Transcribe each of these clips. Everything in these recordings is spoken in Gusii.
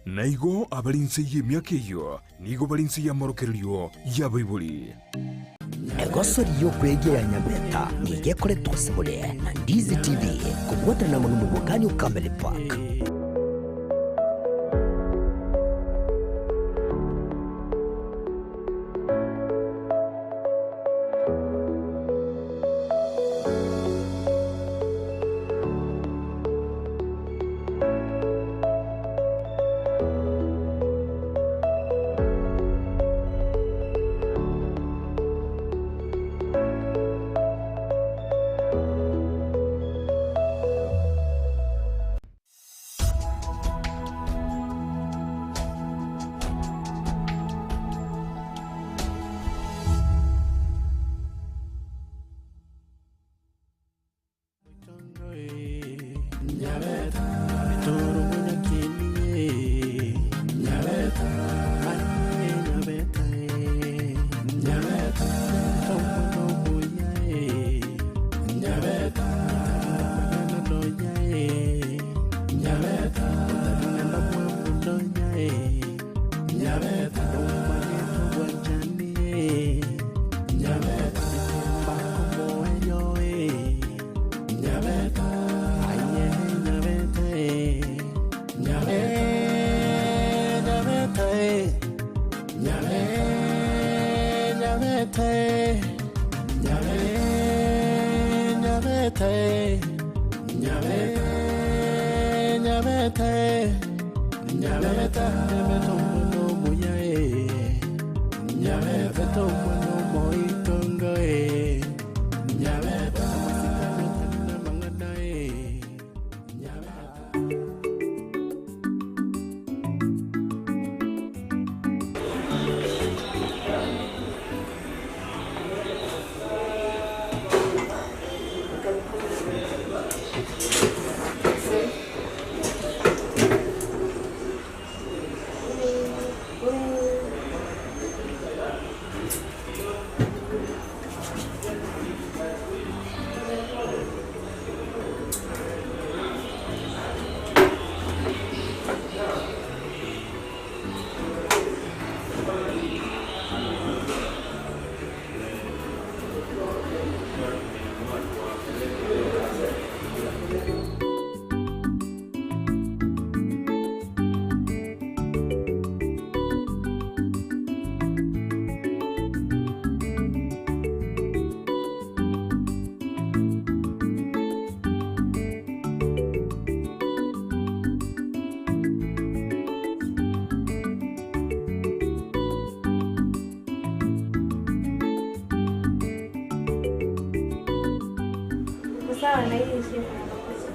Na igo abare inse y'emiaka eyio nigo bare inse y'amorokererio y'abaibori. Egosori y'okwegia ya Nyabeta nigo ekoretwa ase more na Ndizi TV kobwatana amo n'omobokani o Camel Park. Uko sawa na hii shape ya makucha?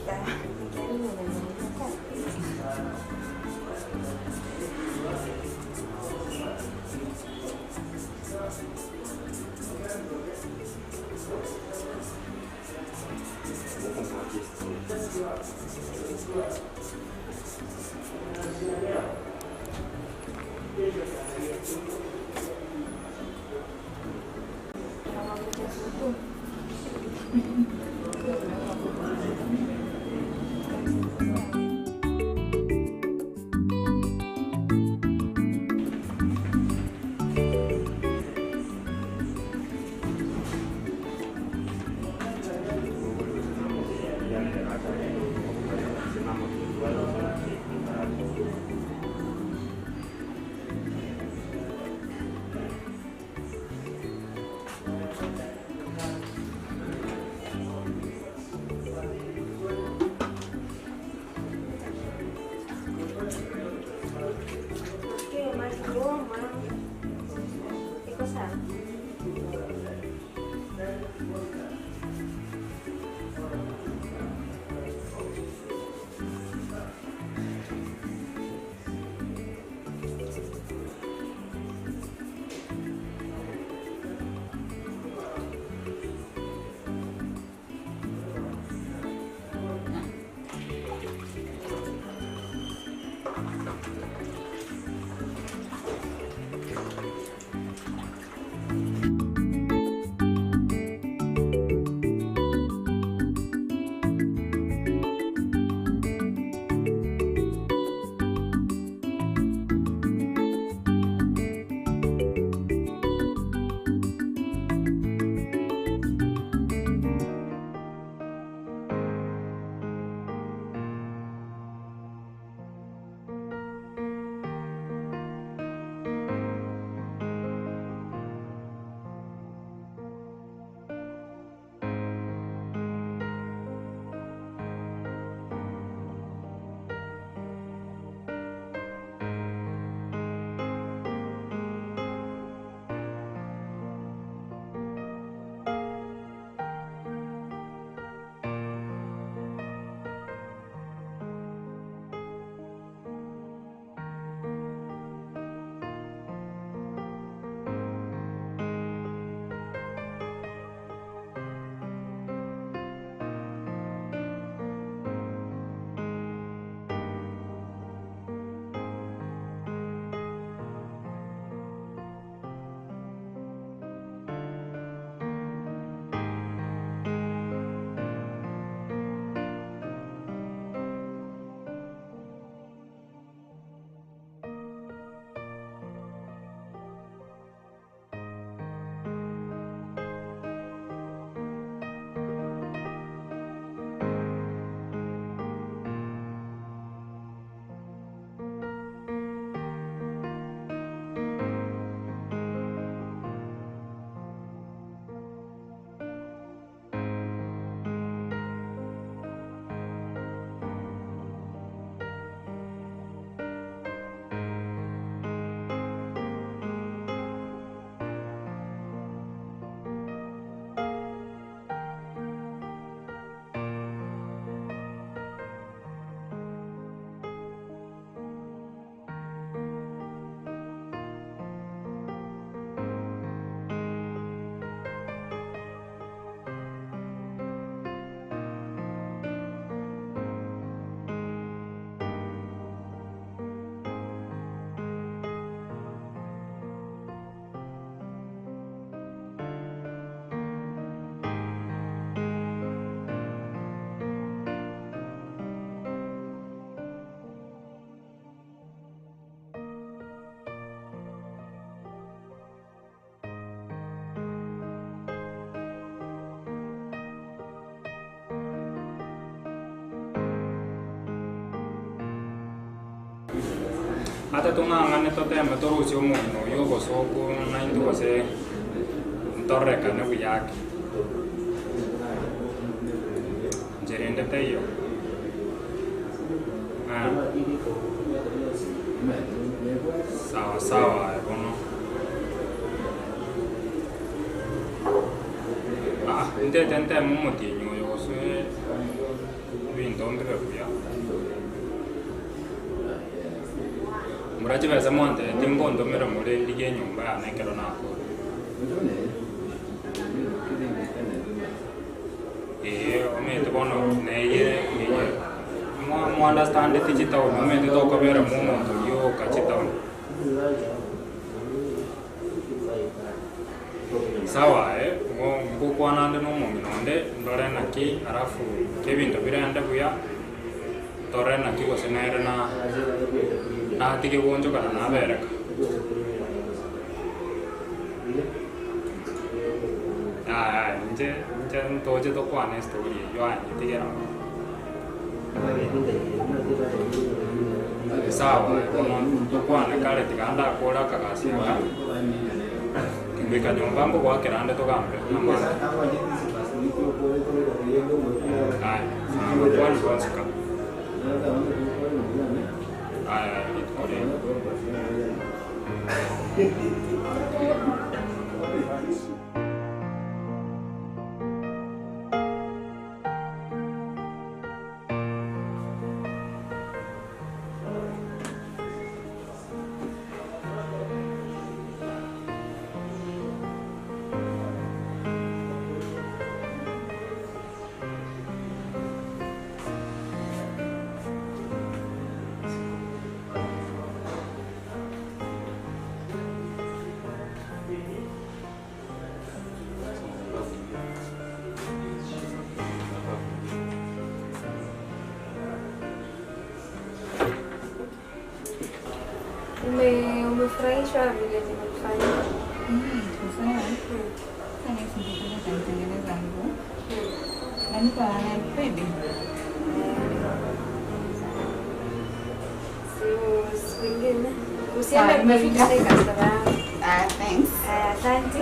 Sawa. Nikiharibu unaniambia sawa? Na makucha fupi. Masikio maji ngoma. Iko sawa? Ata tong'ang'ane toteme torusie omong'ina oyio obosooku naintwe gose ntorekane buya ake. Nchera ende teiyo. Sawa sawa aye bono. Ah, ntete nteme omotienyi oyo gose ebinto mbibe buya. Mbura chibesa mwantebetie ngontomera more ndigie enyomba yane ekero nakure. Ee, omanyete bono neye eye mwa mwa-understandeti chitown omanyete tokobera mwa omonto oyio oka chitown. Sawa aye, igo ngokwana nde na omong'ina onde ndore naki alafu kebinto birende buya, tore naki gose nere na natige goonchokana nabereka. Yaya inche inche ntoche tokwane estory eywo aye nyetigere abwo. Sawa bono tokwane kare tiga ndakore akagasi aka, ngoika nyomba ngogoakera ande togambe amang'ana. Aya sawa kwani gwasika. Aya aya rituko riaino. Ume, umefurahishwa vile nimekufanyia? Kusema sasa ningependa utanitengeneza nguo. Nanipa nanipendi. Siku siku ingine usiende Sawa, nimefika. kuficha customer yangu. Ah, thanks. Aya, Asante.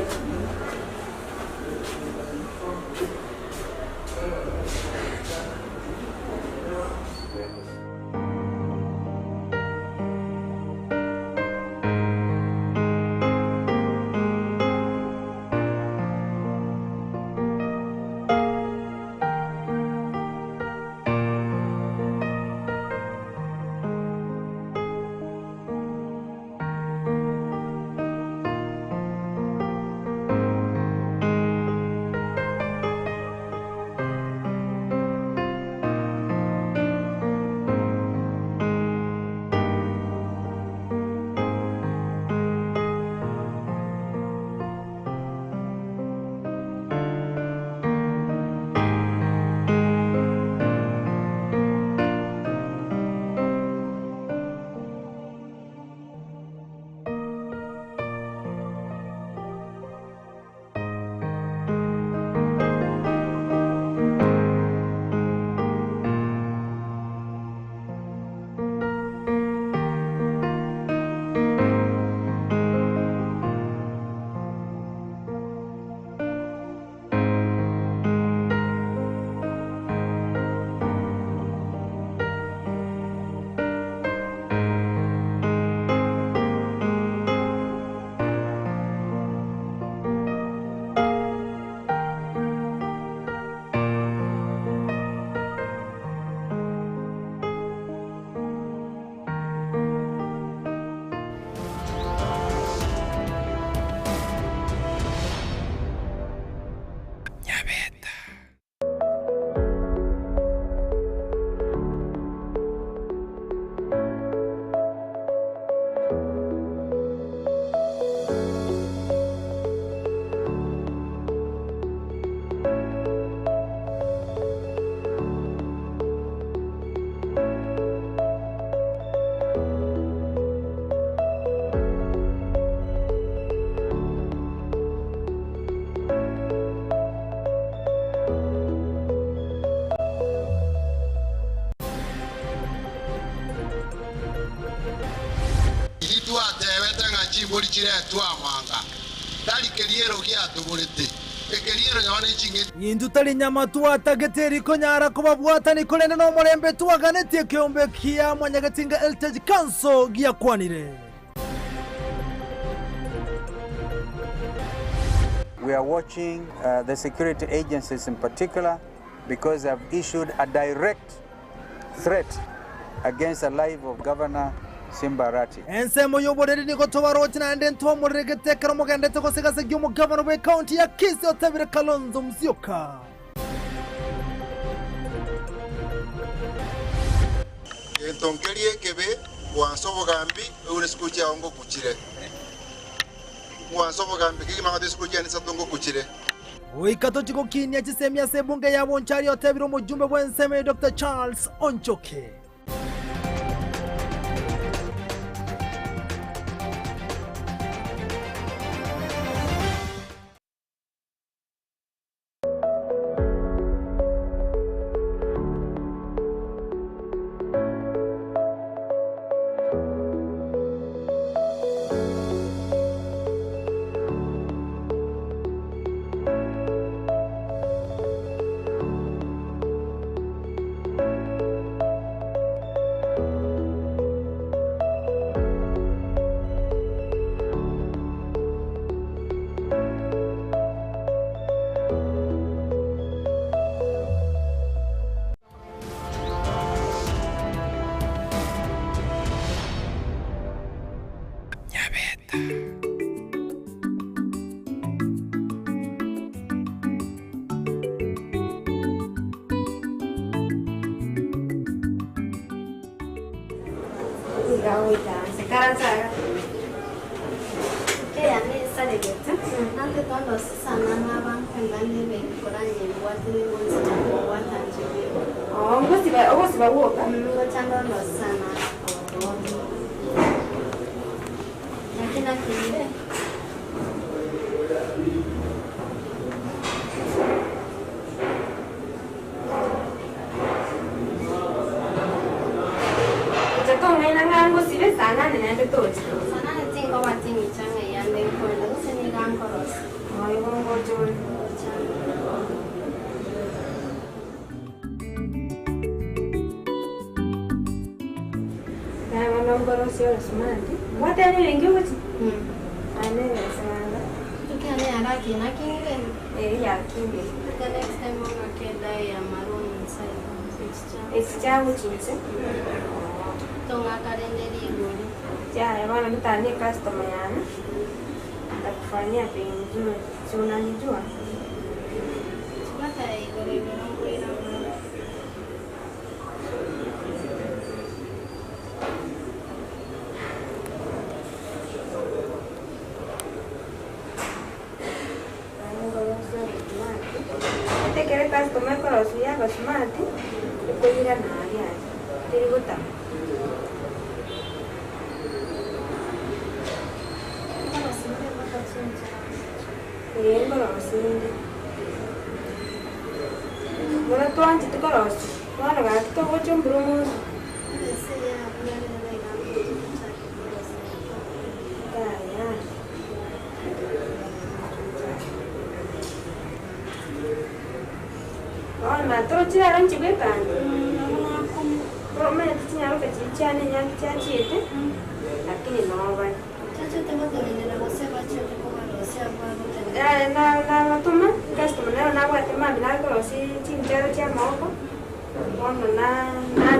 Riria twatebete ng'a chimbori chiretwe amanga, tari keriero giatoborete, ekeriero nabo ne ching'iti. Intwe tari nyama twatagete eri konyara kobabwatani, korende nomorembe twaganetie ekeombe kia Mwanyagetinga Heritage Council giakwanire. We are watching the security agencies in particular because they have issued a direct threat against the life of Governor Simba Arati. Ensemo y'oboreri nigo tobaroche naende ntwamoreregete ekero mogendete gosega-segia omogabana bw'ekaunti ya Kisii otebire Kalonzo Musyoka. Gento nkeria ekebe gwansa obogambi oigure esukuru chiao ngokuchire. Gwansa obogambi kegima ng'ote esukuru chiane isato ngokuchire. Goika tochie gokinia chisemi ase ebunge ya Bonchari otebire omojumbe bw'ensemo eye Doctor Charles Onchoke. Nyabeta. Iga goikaransa ikaransa iga. Eyane esaregete, nante tondosi sana nabankwenda ndebe koranyebwate nigo nsicha kobwata nche bweka. Oo ngosiba ogosiba gwoka? Ngocha ndondosi sana obotobi. Naki nakirire. Inche tong'aina ng'a ngosibe saa nane naende toche. Saa nane tinkoba ting'icha ng'a eyande nkoenda gose niga nkorosia. Oo igo ngocha ore. Ngocha. Naye bono nkorosia ore smart. Gwateba ebenki ogochia? Aye nebesa ganga. Ekiagera yarakina kingire. Eri yakingire. The next time ong'ake edaye ya maroon inside. Echicha. Echicha gochia inse. Tong'aka rende rigori. Yaya bono ntanie ecustomer yane, ntakufanyia bei nzuri, si unanijua? Chibata ya igoro igoro nkoira mono. Ekero ecustomer ekorosia yaba smart, ekoirana aria aria, teri gotama. Ee, nkorosia inde. Bono twanchete korosia, bono gaki togocha ombura omonto. Yaya. Bono natorochire aro inche bwekani. Omanyete chinyaroka chiria chiane enyangi chiachiete, lakini nobare. Yaya nabatoma, customer nero nabwate mambia nakorosia chinchero chia amagoko, bono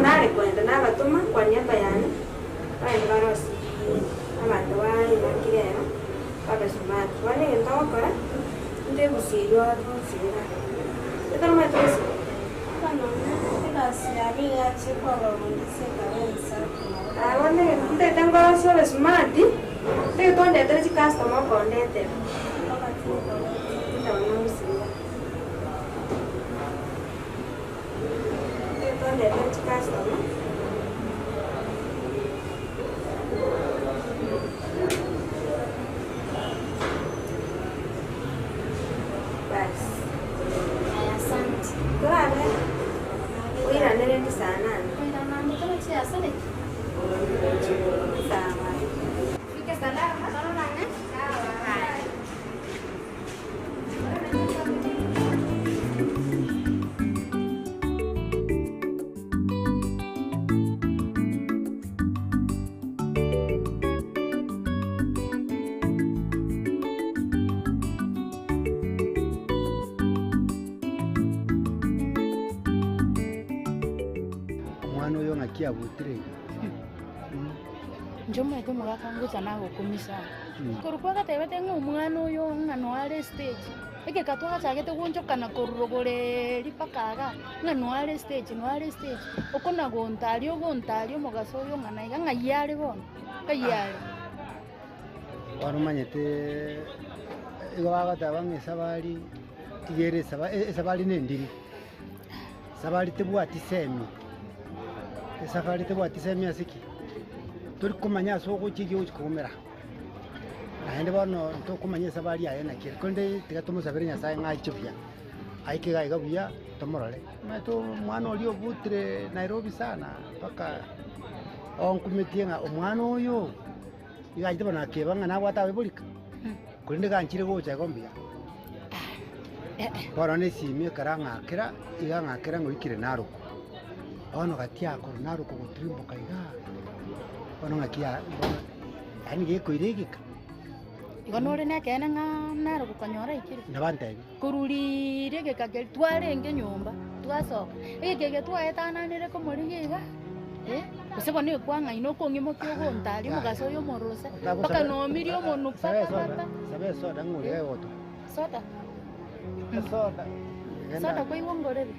nare koenda nabatoma kwa niaba yane, bagende barosie abanto ba enyangi rero, babe smart. Bono egento ogokora, ntegusiria onsibera. Etaromanyete gosiba. Aye bono egento ntagete nkorosie obe smart, ntagete ondetere chicustomer okondetera. Ndabona ngosiria. Ntagete ondetere chicustomer. Basi. Torabe oiranere ndi saa nane. Sawa. riabutire iga. Inche omanyete omogaka ngocha nagokumia sana. Korwa kwagatebete ng'a omwana oyo ng'a noe are estage, egeka twachagete goonchokana korwa rogoreeri mpaka igaa, ng'a noe are estage noe are estage, okona gontaria ogontaria omogaso oyo ng'a naiga ng'ai are bono, ng'ai are. Bono omanyete igo bagoteba ng'a esabari iga ere esaba esabari na endiri, esabari tebwati semi, esafari tebwati semi ase ki? Tori komanya ase ogochia erio ogochi koumera, naende bono ntokomanya esabari yaye naki ere, korende tiga tomosabere Nyasaye ng'a aiche buya, aike iga iga buya tomorore. Omanyete omwana oria obutire Nairobi sana mpaka onkumetie ng'a omwana oyo. Iga achete bono akeba ng'a nabwate abaibori ka, korende ganchire gocha igo mbuya. Bono na esimi ekero ang'akera, iga ang'akera ng'a oikire Narok. Bono gati akorwa Narok gotirimboka igaa, bono ng'aki ya bono yaani gekoira egeka. Igo nore na ekeene ng'a Narok konyora aikire? Nabantebia. Korwa riria egeka keria twarenge nyomba, twasoka, egeka eke twaetananire komorigia iga, eh, gose bono ekwang'aina okong'imokia ogontaria omogaso oyo omorose, mpaka nomirie omonwe pa pa pa pa. Soda? Soda kwaigwa ngorere?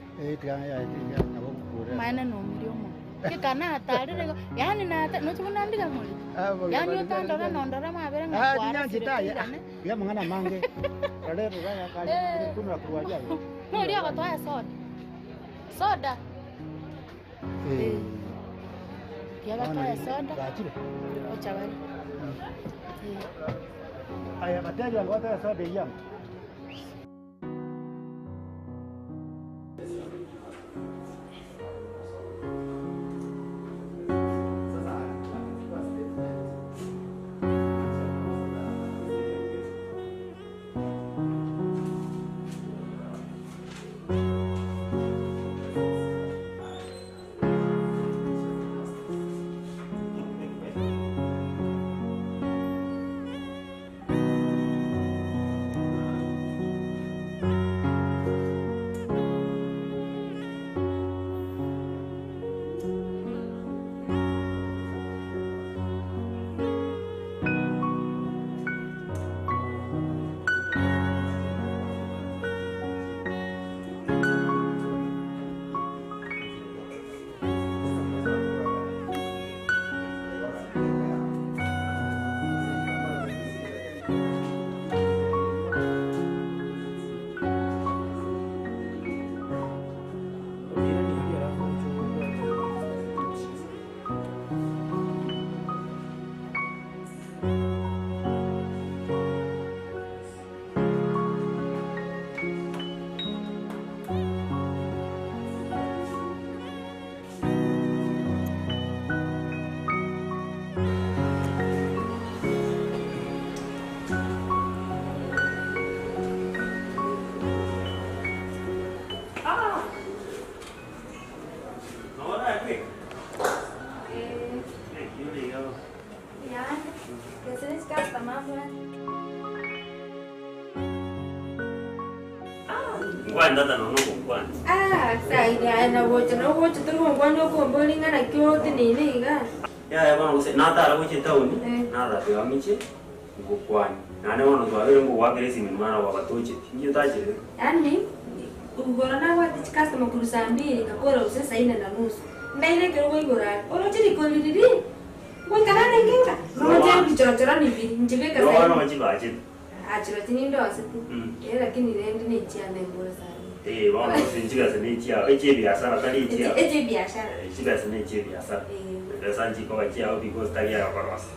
Amaene nomirie omonwe. Geka natarire igo, yaani nata nochi buna ndiga morito, yaani otandora nondora amabere ng'a kwarosire toirane. Noria ogotoa esoda. Soda. Riria agatoa esoda, ocha bare. Nkwane tata nonya ogokwana. Ah, saini aye nagocha nogocha tori gokwana okombori ng'a naki oteneine iga. Yaya bono gose natara gochia etaoni, Eh. narora tiga ng'iche ngokwanie. Naende bono twabeire ngogoakera esimi mara gwabatocheti. Inki otachere? Yaani igoro nabwate chicustomer korwa saa mbili ngakora gose saa nne na nusu. Ndaire ekerogo igoro aria, oroche rikori riria ngoika narenge nka, roche ebichorochoro nibiri, nchibeka Igo saa bono nne. ochibachete. Ah chirochio nindoseti, eh lakini rende nechiane nkore sana. Eh, bono gose chibesa ne chiao, echia ebiasara tari echiao. Echia ebiashara. Eh, chibesa ne echia ebiasara. Ebesa nchikoba chiao because tari ayokorosia.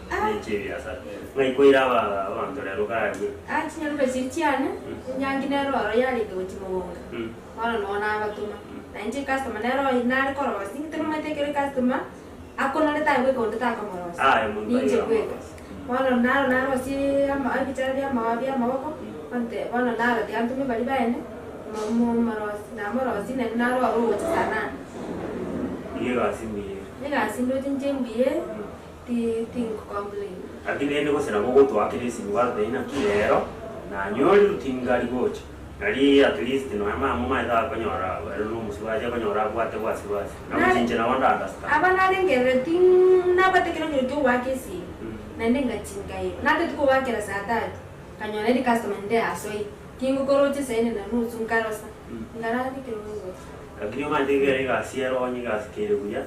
Ne echia ebiasara. Ng'ai kwaira aba abanto rero karue? Ah chinyaroka chiria chiane, enyangi nero oro yarenge gochia mogonga. Bono noo nabatoma. Na inche ecustomer nero oyo nare korosia, intwe nomanyete ekero ecustomer akonarete aye bweka onde takomorosia. Aye monto Ninche aye bweka. Bono naro narosie ama ebichara bia amaoa bia amaboko, onte bono naro tiga ntome baria baene, mo- mo- morosi namorosie naende naro oro ogocha saa nane. Iga egasi mbuya ere. Egasi ndoche inche mbuya ere, ti tingo complain. Lakini rende gose nabo ogotoakera esimi gwatotebia naki rero nanyorire tingari gocha. Nari at least nonya mama omanyete akonyora ere na omosubati akonyora abwate wasi wasi. Nabo chinche nabo nda understand. Aba narengerereti nabwate ekero nkere kiogoaka esimi, naende ngachinkairwa. Natete kobakera saa tatu, nkanyora eri customer ende yasoire, kingokoroche saa ine na nusu nkarosa, nkarara ekero nkogocha. Lakini omanyete ekero egasi ere onye egasi kere buya,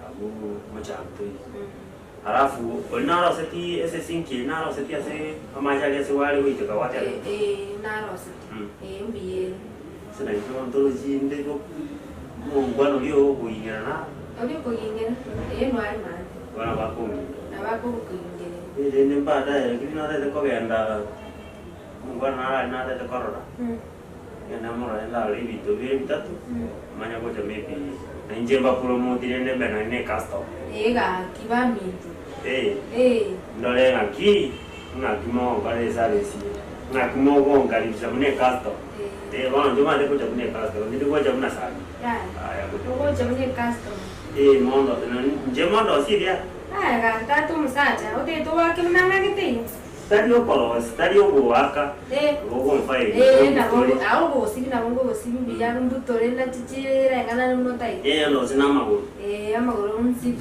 abwo mochando toiyo. Alafu oria naroseti ase esinki eria naroseti ase amache aria ase gware goiteka gwateba. Ee, naroseti. Ee, mbuya ere. Ase naintwe bono torochi inde igo omongwana oria okogingerana. Oria okogingera, ee nware maate. Bono bakongingera. Nabo akogokingerera. Ee rende baadaye lakini natete kogenda omongwana naro aria natete korora. Ngende morore ndarore ebinto bire bitato, manye gocha maybe na inche mbapromote rende mbe nonye ne ecustom. Ee gaki baminto. Ee. Ee. Ndore ng'aki, ng'aki mogokora eservice eye, ng'aki mogonkaribisha buna ecustom. Ee bono inche omanyete gocha buna ecustom, tindi gocha buna sabi. Yaya. Aya gocha. Ogocha buna ecustom. Ee mondo, nonye inche mondosie ebiara. Aya gaki tata omosacha, otagete ogoake buna ng'agete iga? Tari okorosia, tari ogoaka, ogonfaeria, Ee, nabo ombutore. ao ogosibi nabo ngogosibi buya, mbutore nachi chireng'ana buna otaete. Ee, ondosie namagoro. Ee, amagoro onsibi.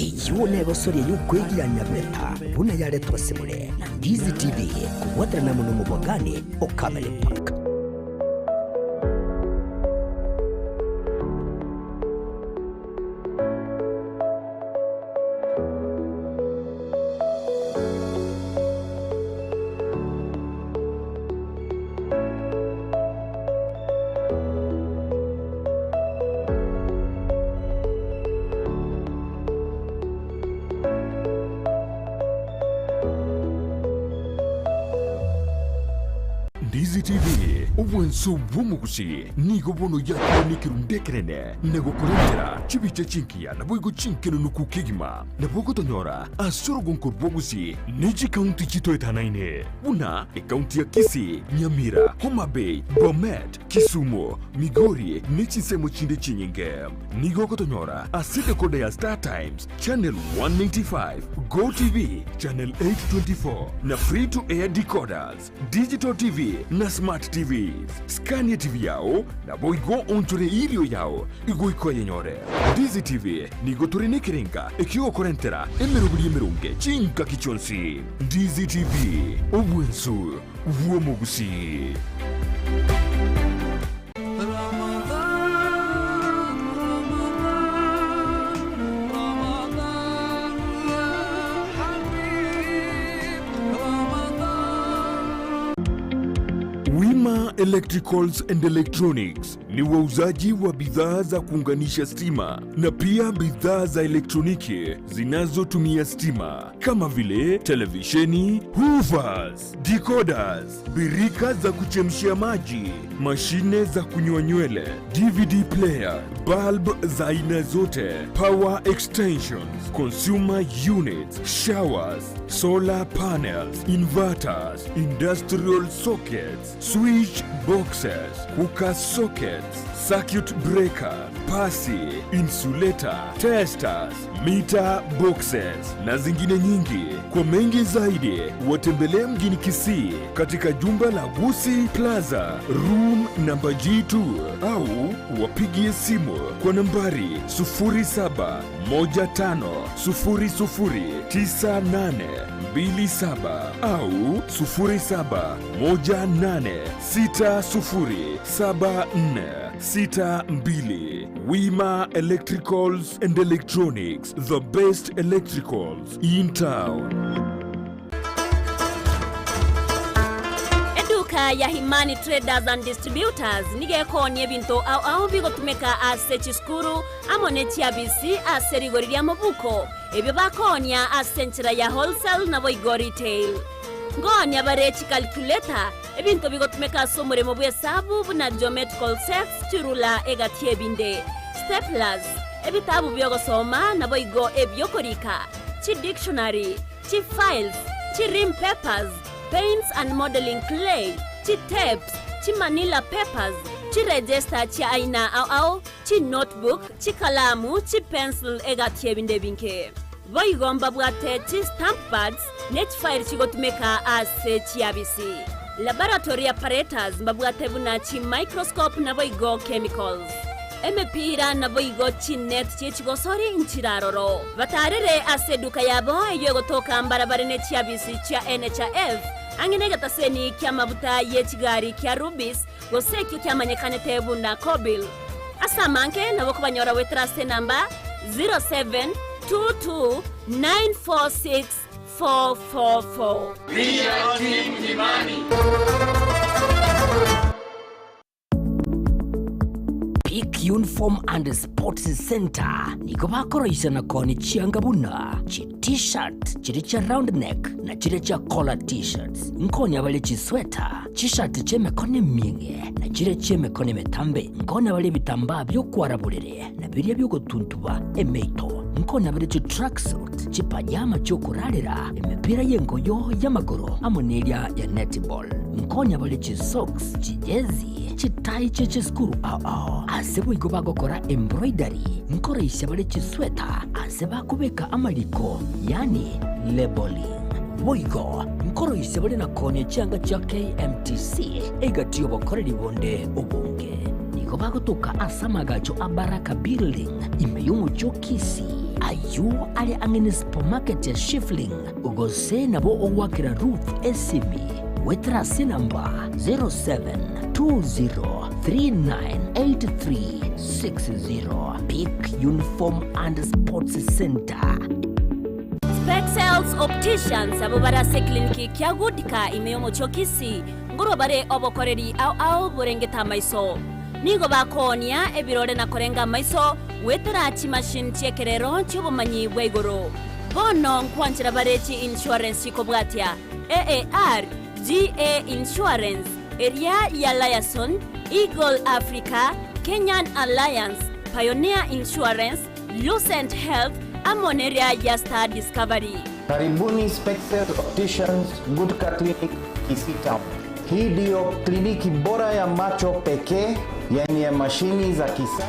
Eyio negosoria y'okwegia Nyabeta buna yaretwa ase more na Ndizi TV kobwaterana amo nomobwakani o Camel Park. Ndizi TV, obwanso bw'omogusi, nigo bono yakorwa nekerundu ekenene na gokorentera chibicha chinkiya naboigo chinkenunuku kegima. Nabo ogotonyora ase orogonko rw'obogusi ne chikaunti chitoetanaine buna ekaunti ya Kisii, Nyamira, Homa Bay, Bomet, Kisumu, Migori ne chinsemo chinde chinyinge. Nigo ogotonyora ase decoder ya Star Times, Channel 195, Go TV, Channel 824 na Free to Air decoders, Digital TV na Smart TVs. Scania TV yao naboigo onchore irio yao igoika oyenyore. Ndizi TV nigo tore nekerenga ekiogokorentera emeroberi emeronge chingaki chionsi. Ndizi TV, obwensu bw'omogusii. Wima Electricals and Electronics ni wauzaji wa bidhaa za kuunganisha stima na pia bidhaa za elektroniki zinazotumia stima kama vile televisheni, hoovers, decoders, birika za kuchemshia maji, mashine za kunyoa nywele, DVD player, bulb za aina zote, power extensions, consumer units, showers, solar panels, inverters, industrial sockets, switch boxes, cooker sockets, circuit breaker, pasi, insulator, testers, meter boxes na zingine nyingi. Kwa mengi zaidi, watembelee mjini Kisii katika jumba la Gusi Plaza room namba G2 au wapigie simu kwa nambari 0715009827 au 0718607462. Wima Electricals and Electronics, the best electricals in town. Eduka ya Himani Traders and Distributors nigo ekoonia ebinto ao ao bigotumeka ase chisukuru amo ne chiabisi ase rigori ria mobuko, ebio bakoonia ase enchera ya wholesale naboigo retail. Nkoonia bare chicalculator, ebinto bigotumeka ase omoremo bw'esabu buna geometrical sets, chirula egati y'ebinde, staplers, ebitabu bi'ogosoma naboigo ebi'okorika, chidictionary, chifiles, chirim papers, paints and modelling clay, chitapes, chimanila papers, chiregister chia aina ao ao, chinotebook, chikalamu, chipencil egati y'ebinde ebinge. Boigo mbabwate chi-stamp pads ne chifairi chigotumeka ase chiabisi. Laboratory apparatus mbabwate buna chi-microscope naboigo chemicals. Emepira naboigo chinet chie chigosori nchiraroro. Batarere ase eduka yabo eyio egotoka mbarabare ne chiabisi chia NHIF ang'e negetaseni ki'amabuta ye chigari kia Rubis gose ekio kiamanyekanete buna Kobil. Ase amange nabo okobanyora goetera ase enamba 0722946444. We are Team Imani. Peak Uniform and Sports Centre nigo bakoroisana koonia chianga buna chi T-shirt chiria chia round neck na chiria chia collar T-shirts. Nkonya bare chisweta, chishati chi'emekono emieng'e na chiria chi'emekono emetambe. Nkonya bare ebitambaa bi'okwara borere na biria bi'ogotuntuba emeito. Nkonya bare chitracksuit, chipajama chi'okorarera, emepira y'engoyo y'amagoro amo neria ya netball. Nkonya bare chisocks, chijezi, chitai chie chisukuru ao ao. Ase boigo bagokora embroidery, nkoroisia bare chisweta ase bakobeka amariko, yaani labelling. Boigo nkoroisia bare na koonia chianga chia KMTC egati y'obokoreri bonde obonge. Nigo bagotoka ase amagacho a Baraka Building ime y'omochie o Kisii, ayio are ang'e ne supermarket ya Shifling, gose nabo ogoakera Ruth esimi goetera ase enamba 0720398360. Peak Uniform and Sports Centre. Spexels Opticians abwo bare ase ekliniki kia Goodcare ime y'omochie o Kisii, nkorwa bare obokoreri ao ao borengete amaiso. Nigo bakoonia ebirore na korenga amaiso goetera chimachine chi'ekerero chi'obomanyi bwa igoro. Bono nkwanchera bare chi insurance chikobwatia, AAR, GA Insurance, eria ya Liaison, Eagle Africa, Kenyan Alliance, Pioneer Insurance, Lucent Health, amo neria ya Star Discovery. Karibuni Spexel Opticians Gutka Clinic Kisii Town. Hii ndiyo kliniki bora ya macho pekee yenye mashini za kisasa.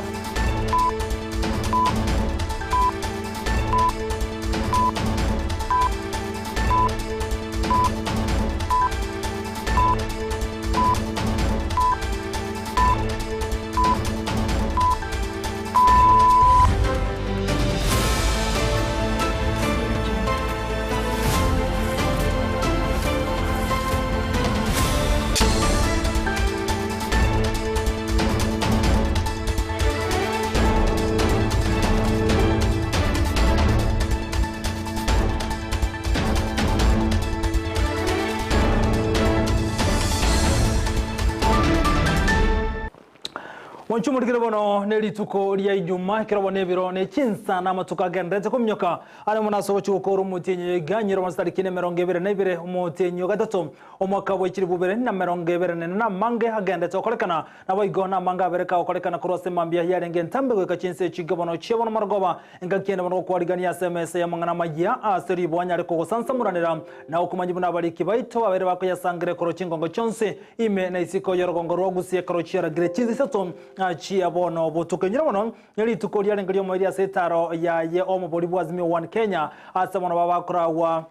Mwanche omorikire bono ne rituko ria Ijumaa, ekero bono ebiro ne chinsa na amatuko agendererete kominyoka are mono ase ogochia gokora omotienyi oyo iga, nyiro bono chitariki nemerongo ebere na ibere, omotienyi o gatato, omwaka bwe chilifu ibere na emerongo ebere na ene namange agendererete gokorekana, naboigo namange abere kagokorekana korwa ase mambia yarenge entambe goika chinsa echi iga bono chia bono marogoba, engaki ende bono gokwarigania ase emesa y'amang'ana amayia ase riboa nyare kogosansamoranera na gokomanyia buna abariki baito babere bakoyasangera ekero chingongo chionsi Ime na isiko y'orogongo rwa Gusi ekero chiaragire chinsa isato chia bono botuko. Enyure mono nerituko riarenge ri'omoerio ase etaaro yaye omobori bw'Azimio One Kenya ase bono babakoragwa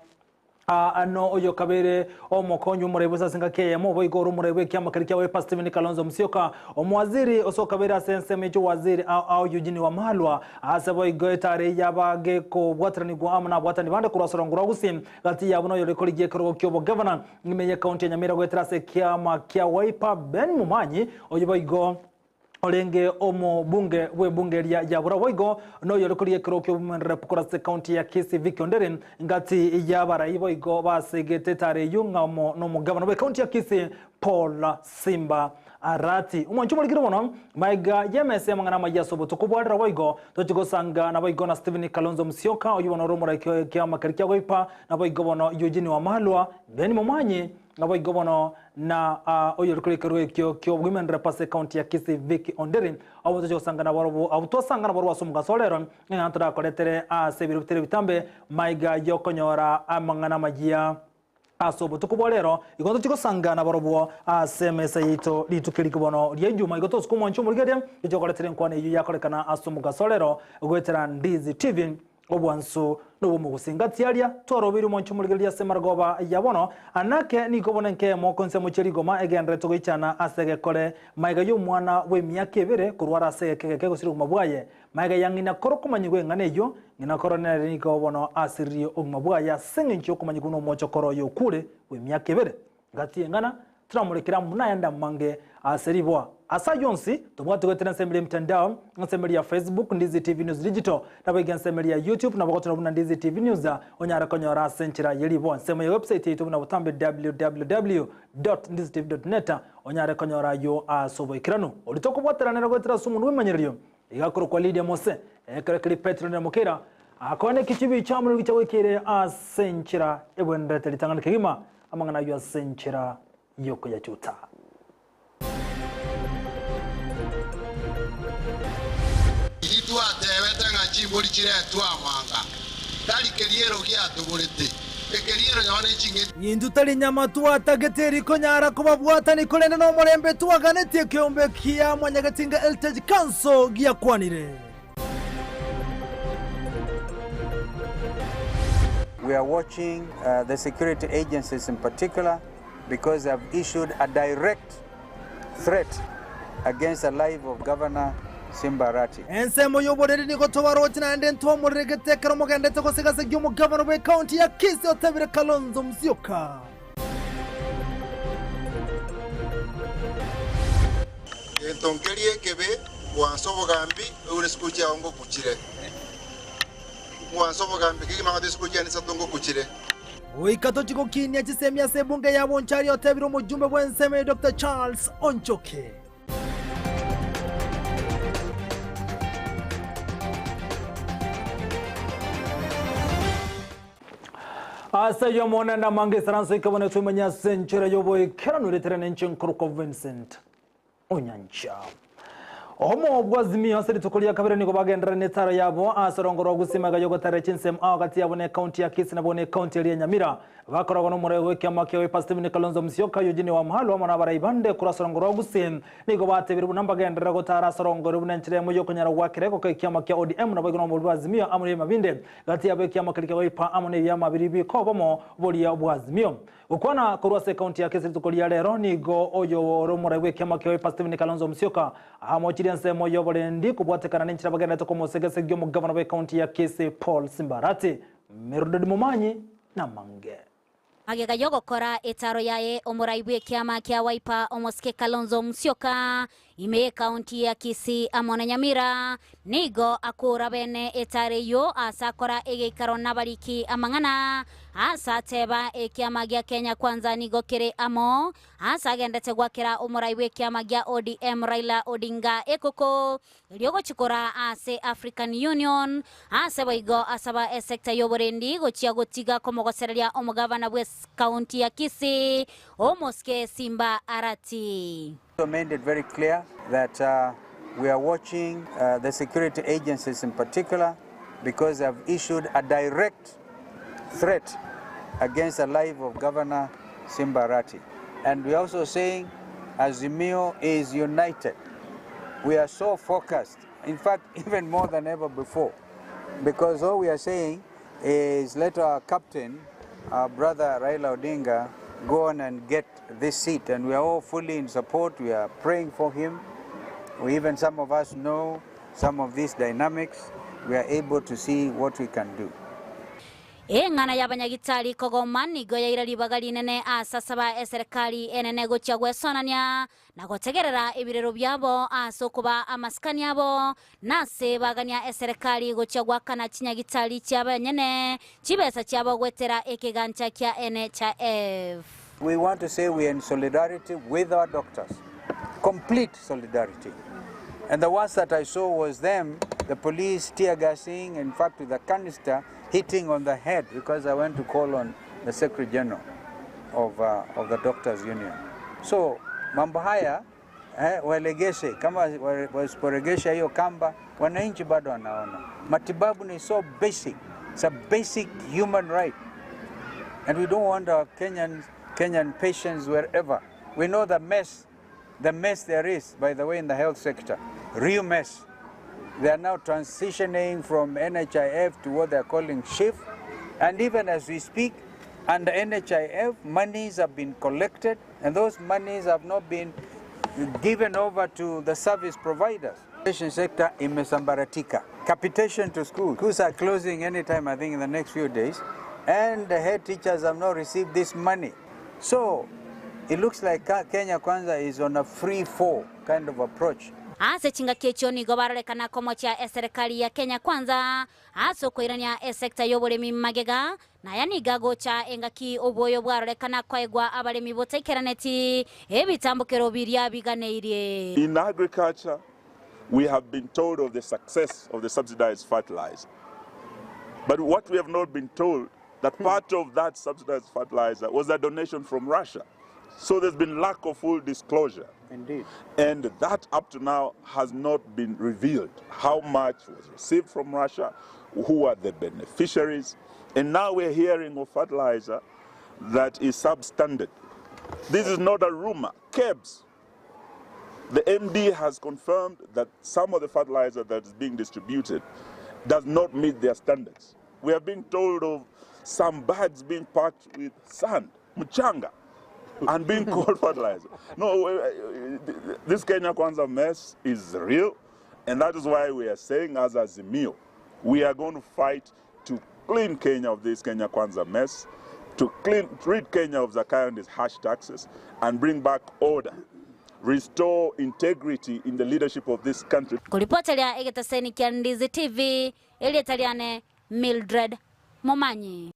no oyo kabere omokonyi omorai bw'ense ase engaki eyemo boigo ore omorai bw'ekiama keria kia Wiper Stephen Kalonzo Musyoka omowaziri ase okabere ase ensemo ya chiwaziri ao ao Eugene Wamalwa ase boigo etaaro eye yabagekobwataranigwa amo nabwatani bande korwa ase orongo rwa Gusii gati yabo noyore korigia ekerogo ki'obogavana Ime y'ekaunti ya Nyamira goetera ase ekiama kia Wiper Ben Momanyi oyio boigo orenge omobunge bw'ebunge eria ya Burao boigo noyo ore korigia ekerogo ki'obomenrep korwa ase ekaunti ya Kisii Vicky Ondere ngati y'abarai boigo basegete etara eyio ng'a omo nomogavana bw'ekaunti ya Kisii Paul Simba Arati. Omwancho omorikire mono maega y'emesa y'amang'ana amaya ase obotuko bwa rero boigo tochi gosanga naboigo na Stephen Kalonzo Musyoka oyio bono ore omorai kiama keria kia Wiper Naboigo bono Eugene Wamalwa, Ben Momanyi, naboigo bono na oyori kore ekerogo ekio ki'obogima rep ase ekaunti ya Kisii Vicky Ondiri, abwo tochia gosanga nabarobwo abwo twasanga nabarobwo ase omogaso o rero, ng'a torakoretere ase ebiro bitari ebitambe maiga y'okonyora amang'ana amayia ase obotuko bwa rero. Igo ntochia gosanga nabarobwo ase emesa yaito rituko eri bono ria Ijuma. Igo tosuka omwancho omorigereria, tochia gokoretera enkwana eyio yakorekana ase omogaso o rero goetera Ndizi TV. Obwansu nobw'omogusi. Ngati aria twarobeire omonche omorigereria ase amarogoba ya bono, anake nigo bono enkeemo konsemo chie rigoma egendererete goichana ase egekore magega y'omwana bw'emiaka ebere korwara ase egeka egeke gosira obogima bwaye. Magega ya ng'ina koro komanyigwa eng'ana eyio, ng'ina koro nere nigo bono asiririe obogima bwaye ase engencho y'okomanyigwa buna omochokoro oye okure bw'emiaka ebere. Gati y'eng'ana toramorekere amo nayande amange ase riboa. Ase ayio onsi, tobwate goetera ensemo eria emitandao, ensemo eria ya Facebook, Ndizi TV News Digital, naboigo ensemo eria ya YouTube, nabo gochora buna Ndizi TV News, onyare konyora ase enchera ye riboa. Ensemo ya website yaito buna botambe www dot ndizitv dot net, onyare konyora ayio ase oboikeranu. Oria tokobwateranera goetera ase omonwa bw'emanyererio, iga akorokwa Lydia Mose, ekero keria Petero nere Mokeira, akoene ekichibi chiamorero gicha goikeire ase enchera ebwenerete ritang'ani kegima, Amang'ana ayio ase enchera y'okoyachuta. Riria twatebete ng'a chimbori chiretwe amanga, tari keriero giatoborete, ekeriero nonye ne ching'iti. Intwe tari nyama twatagete eri konyara kobabwatani korende nomorembe twaganetie ekeombe kia Mwanyagetinga Heritage Council giakwanire. We are watching uh, the security agencies in particular because they have issued a direct threat against the life of Governor Simba Arati. Ensemo y'oboreri nigo tobaroche naende ntwamoreregete ekero mogendete gosega-segia omogabana bw'ekaunti ya Kisii otebire Kalonzo Musyoka. Gento nkeria ekebe gwansa obogambi oigure isiko chiao ngokuchire. Gwansa obogambi kegima ng'ote isiko chiane isato ngokuchire. Goika tochie gokinia chisemi ase ebunge ya Bonchari otebire omojumbe bw'ensemo eye Doctor Charles Onchoke. Ase ayio Omonene amange esaranso ekebone toimenye ase enchera y'oboikeranu eretere nenche nkorokwa Vincent Onyancha. Omo bw'Azimio ase rituko ria kabere nigo bagenderera netaro yabo ase orongo rwa Gusii magega y'ogotarera chinsemo ao gati yabo ne ekaunti ya Kisii nabwo ne ekaunti eria ya Nyamira. Bakoragwa nomorwego bw'ekiama kia Wiper Stephen Kalonzo Musyoka, Eugene Wamalwa amo nabarai bande korwa ase orongo rwa Gusii nigo batebire buna mbagenderere gotara ase orongo oro buna enchera emo y'okonyara goakera egoko ekiama kia ODM naboigo nomorwego bw'Azimio amo nebiama binde gati yabo ekiama keria kia Wiper amo nebiama biria bikobomo boria bw'Azimio. Gokwana korwa ase ekaunti ya Kisii rituko ria rero nigo oyo ore omorai bw'ekiama kia Wiper Stephen Kalonzo Musyoka amochirie ensemo y'oborendi kobwatekana nenchera bagenderete komosegesegia omogavana bw'ekaunti ya Kisii Paul Simbarati Mildred Momanyi namange. Magega y'ogokora etaro yaye omorai bw'ekiama kia Wiper omosike Kalonzo Musyoka Ime y'ekaunti ya Kisii amo na Nyamira nigo akora bene etaro eyio ase akora egeikaro nabariki amang'ana. Ase ateba ekiama gia Kenya Kwanza nigo kere amo ase agendete gwakera omorai bw'ekiama gia ODM Raila Odinga ekoko erio gochikora ase African Union. Ase boigo asaba esecta y'oborendi gochia gotiga komogosereria omogavana bw'ecounty ya Kisii omosike Simba Arati. Made it very clear that we are watching the security agencies in particular because they have issued a direct threat against the life of Governor Simba Arati. And we are also saying Azimio is united. We are so focused, in fact, even more than ever before, because all we are saying is let our captain, our brother Raila Odinga, go on and get this seat. And we are all fully in support. We are praying for him. We even, some of us know some of these dynamics. We are able to see what we can do. Eng'ana y'abanyagitari kogoma nigo yaira ribaga rinene ase asaba eserekari enene gochia gwesonania na gotegerera ebirero biabo ase okobaa amasikani abo, na ase bagania eserekari gochia goakana chinyagitari chi'abenyene chibesa chiabo goetera ekegancha kia NHIF. We want to say we are in solidarity with our doctors, complete solidarity. And the worst that I saw was them, the police tear gassing, in fact with a canister hitting on the head, because I went to call on the Secretary General of the Doctors Union. So mambo haya walegeshe, kama wasiporegesha hiyo kamba, wananchi bado wanaona. Matibabu ni so basic, it's a basic human right. And we don't want our Kenyan patients wherever. We know the mess there is, by the way, in the health sector, real mess. They are now transitioning from NHIF to what they are calling SHIF. And even as we speak, under NHIF, monies have been collected, and those monies have not been given over to the service providers. Education sector imesambaratika. Capitation to schools. Schools are closing anytime, I think, in the next few days. And the head teachers have not received this money. So it looks like Kenya Kwanza is on a free fall kind of approach. Ase chingaki echio nigo barorekana komochia eserikali ya Kenya Kwanza ase okoirania esekta y'oboremi magega naya niga gocha engaki oboyo bwarorekana kwaegwa abaremi botaikeraneti ebitambukero biria biganeirie. In agriculture, we have been told of the success of the subsidized fertilizer. But what we have not been told, that part of that subsidized fertilizer was a donation from Russia. So there's been lack of full disclosure. Indeed. And that up to now has not been revealed. How much was received from Russia, who are the beneficiaries. And now we're hearing of fertilizer that is substandard. This is not a rumor. KEBS, the MD has confirmed that some of the fertilizer that is being distributed does not meet their standards. We are being told of some bags being packed with sand, mchanga, and being called fertilizer. No, this Kenya Kwanza mess is real, and that is why we are saying as Azimio, we are going to fight to clean Kenya of this Kenya Kwanza mess, to rid Kenya of Zakayo and his harsh taxes, and bring back order, restore integrity in the leadership of this country. Kuripotelea egetaseni kia Ndizi TV, Elietaliane Mildred Momanyi.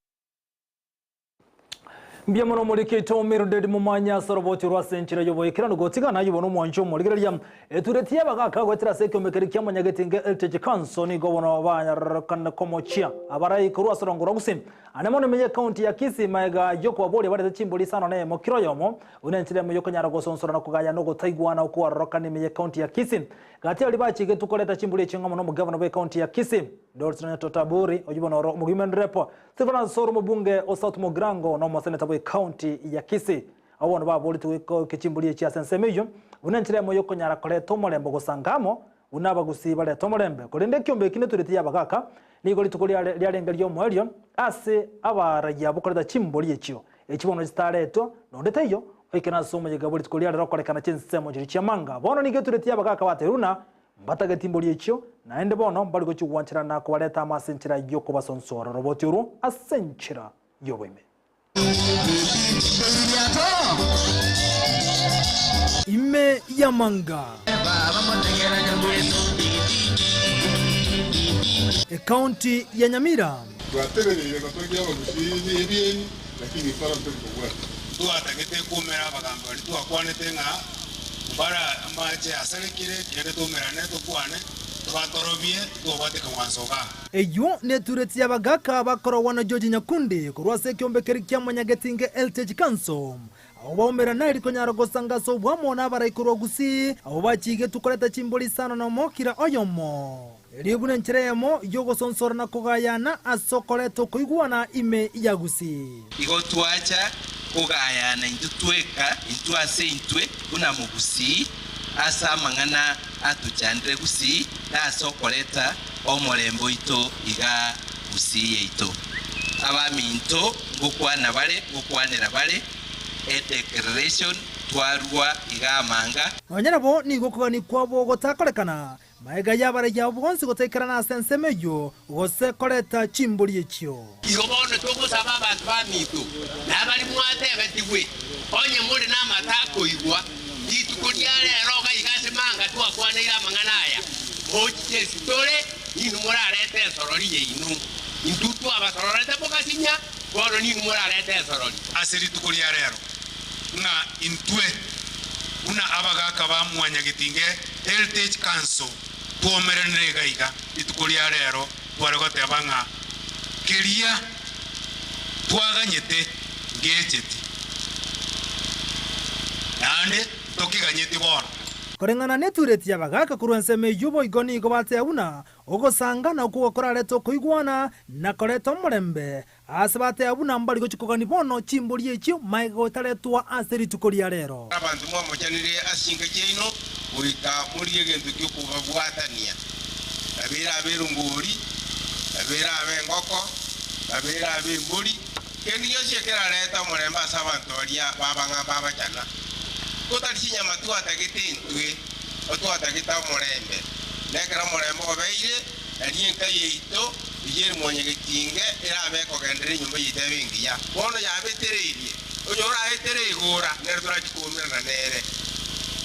Mbia muno murikito Mildred Momanyi asoroboti rwa senchira yoboikira nugotigana yibona omwancho omorigereria eturetie bagaka gwetera se ekiomekeri kia Mwanyagetinge Heritage Council nigo bono banyarorokana komochia abarai korwa asorongora gose ane mono menye county ya Kisii maega yokwabori barete chimbori sana ne mokiro yomo unenchire mu yokonyara gosonsora no kugaya no gotaigwana okwarorokana menye county ya Kisii gati ali bachige tukoleta chimbori chingamo no mugavana we county ya Kisii Dolson Totaburi ojibono ro mugimen repo Stephen Soro mubunge o South Mogrango no moseneta we county ya Kisii abono babori tuko kechimbori chia sensemeyo unenchire mu yokonyara koleta omulembe gosangamo unabagusi bareta omulembe korende kiombe kine tureti yabagaka nigo rituko ryarengerio omwerio ase abaraya bokoreta chimbori echio echibono chitaretwa nonde teiyo oikena somo yegabo rituko ryarokorekana chinsemo chiri chiamanga bono nigo tureti yabagaka bateruna mbatageti mbori echio naende bono mbari gochigwancherana kobareta amasenchera yokobasonsora roboti oru asenchera yoboime. Ime yamanga Ekaunti ya Nyamira. Twatebereire gotogia abagusii ebieni, lakini nkoro ntori kobwatia. Twatagete koumera abagambi baria twakwanete ng'a mbare amache asarekire, tiga toumerane tokwane, tobatorobie, titobwate ekeng'wanso igaa. Eyio netureti y'abagaaka bakorogwa na George Nyakundi korwa ase ekeombe keria kia Mwanyagetinge Heritage Council. Abwo baumerana eri konyara gosanga ase obwamo nabarai korwa Gusii, abwo bachigetwe koreta chimbori isano nomo kera oyomo. Erio buna enchera eyemo y'ogosonsora na kogayana ase okoreta okoigwana ime ya Gusii. Igo twacha kogayana intwe tweka intwe ase intwe buna Mogusii ase amang'ana atochandire Gusii na ase okoreta omorembe oito igaa Gusii yaito. Abaminto ngokwana bare ngokwanera bare edeclaration twarua iga amanga. Nonya nabo nigo okogania kwabo gotakorekana, Magega y'abaraiyo abo bonsi gotaikerana ase ensemo eyio, gose koreta chimbori echio. Igo bono togosaba abanto baminto, na abaria mwatebetigwe, onye more namato akoigwa, rituko ria rero iga iga ase manga twakwaneire amang'ana aya, mochiche ase tore, ninwe morarete ensorori yaino. Intwe twabasororete mogasinya, bono ninwe morarete ensorori. Ase rituko ria rero, ng'a intwe buna abagaaka ba Mwanyagetinge Heritage Council twomeranire iga iga rituko ria rero tware goteba ng'a keria twaganyete ngecheti naende tokeganyeti bono. Koreng'ana netureti y'abagaaka korwa ensemo eyio boigo nigo bateba buna ogosanga nakwo gokorarete okoigwana na koreta omorembe Aase bateba buna mbari gochia kogania bono chimbori echio magega gotaretwa ase rituko ria rero. Abanto mwamochanire ase chinka chiaino, goika morigie egento gi'okobabwatania, nabo erabe erongori, nabo erabe engoko, nabo erabe embori, kende gionsi ekerarete omorembe ase abanto baria babang'amba abachana. Totari chinyama twatagete intwe, otwatagete omorembe, na ekero omorembe obeire, Erio enka yaito eyio ere mwanyagetinge erabe ekogenderera enyomba yaito ebe engiya. Bono yabetereirie, oyoraetere igora nere torachie koumerana nere.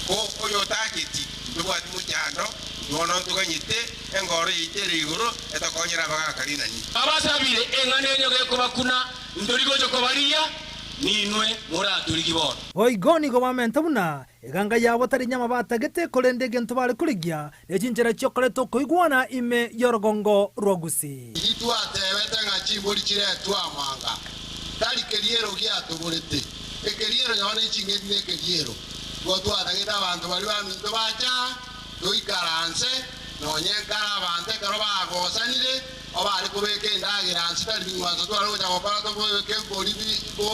Ko oyotacheti, ntobwati mochando, intwe bono ntoganyete engoro yaito ere igoro etokonyere abagaaka rinani. Abasabire eng'ana enye gekobakuna, ntori gocha kobarigia, ninwe moratorigie bono. Boigo nigo bamenta buna Eganga yabo tari nyama batagete, korende egento bare korigia ne chinchera chi'okoreta okoigwana ime y'orogongo rwa Gusii. Riria twatebete ng'a chimbori chiretwe amanga, tari keriero giatoborete, ekeriero nonye ne ching'eni nekeriero. Igo twatagete abanto baria baminto bacha toikaranse, nonye nkare abanto ekero bagosanire, obare kobeka endagera nse tari bing'wanso tware gocha gokora tobeke bori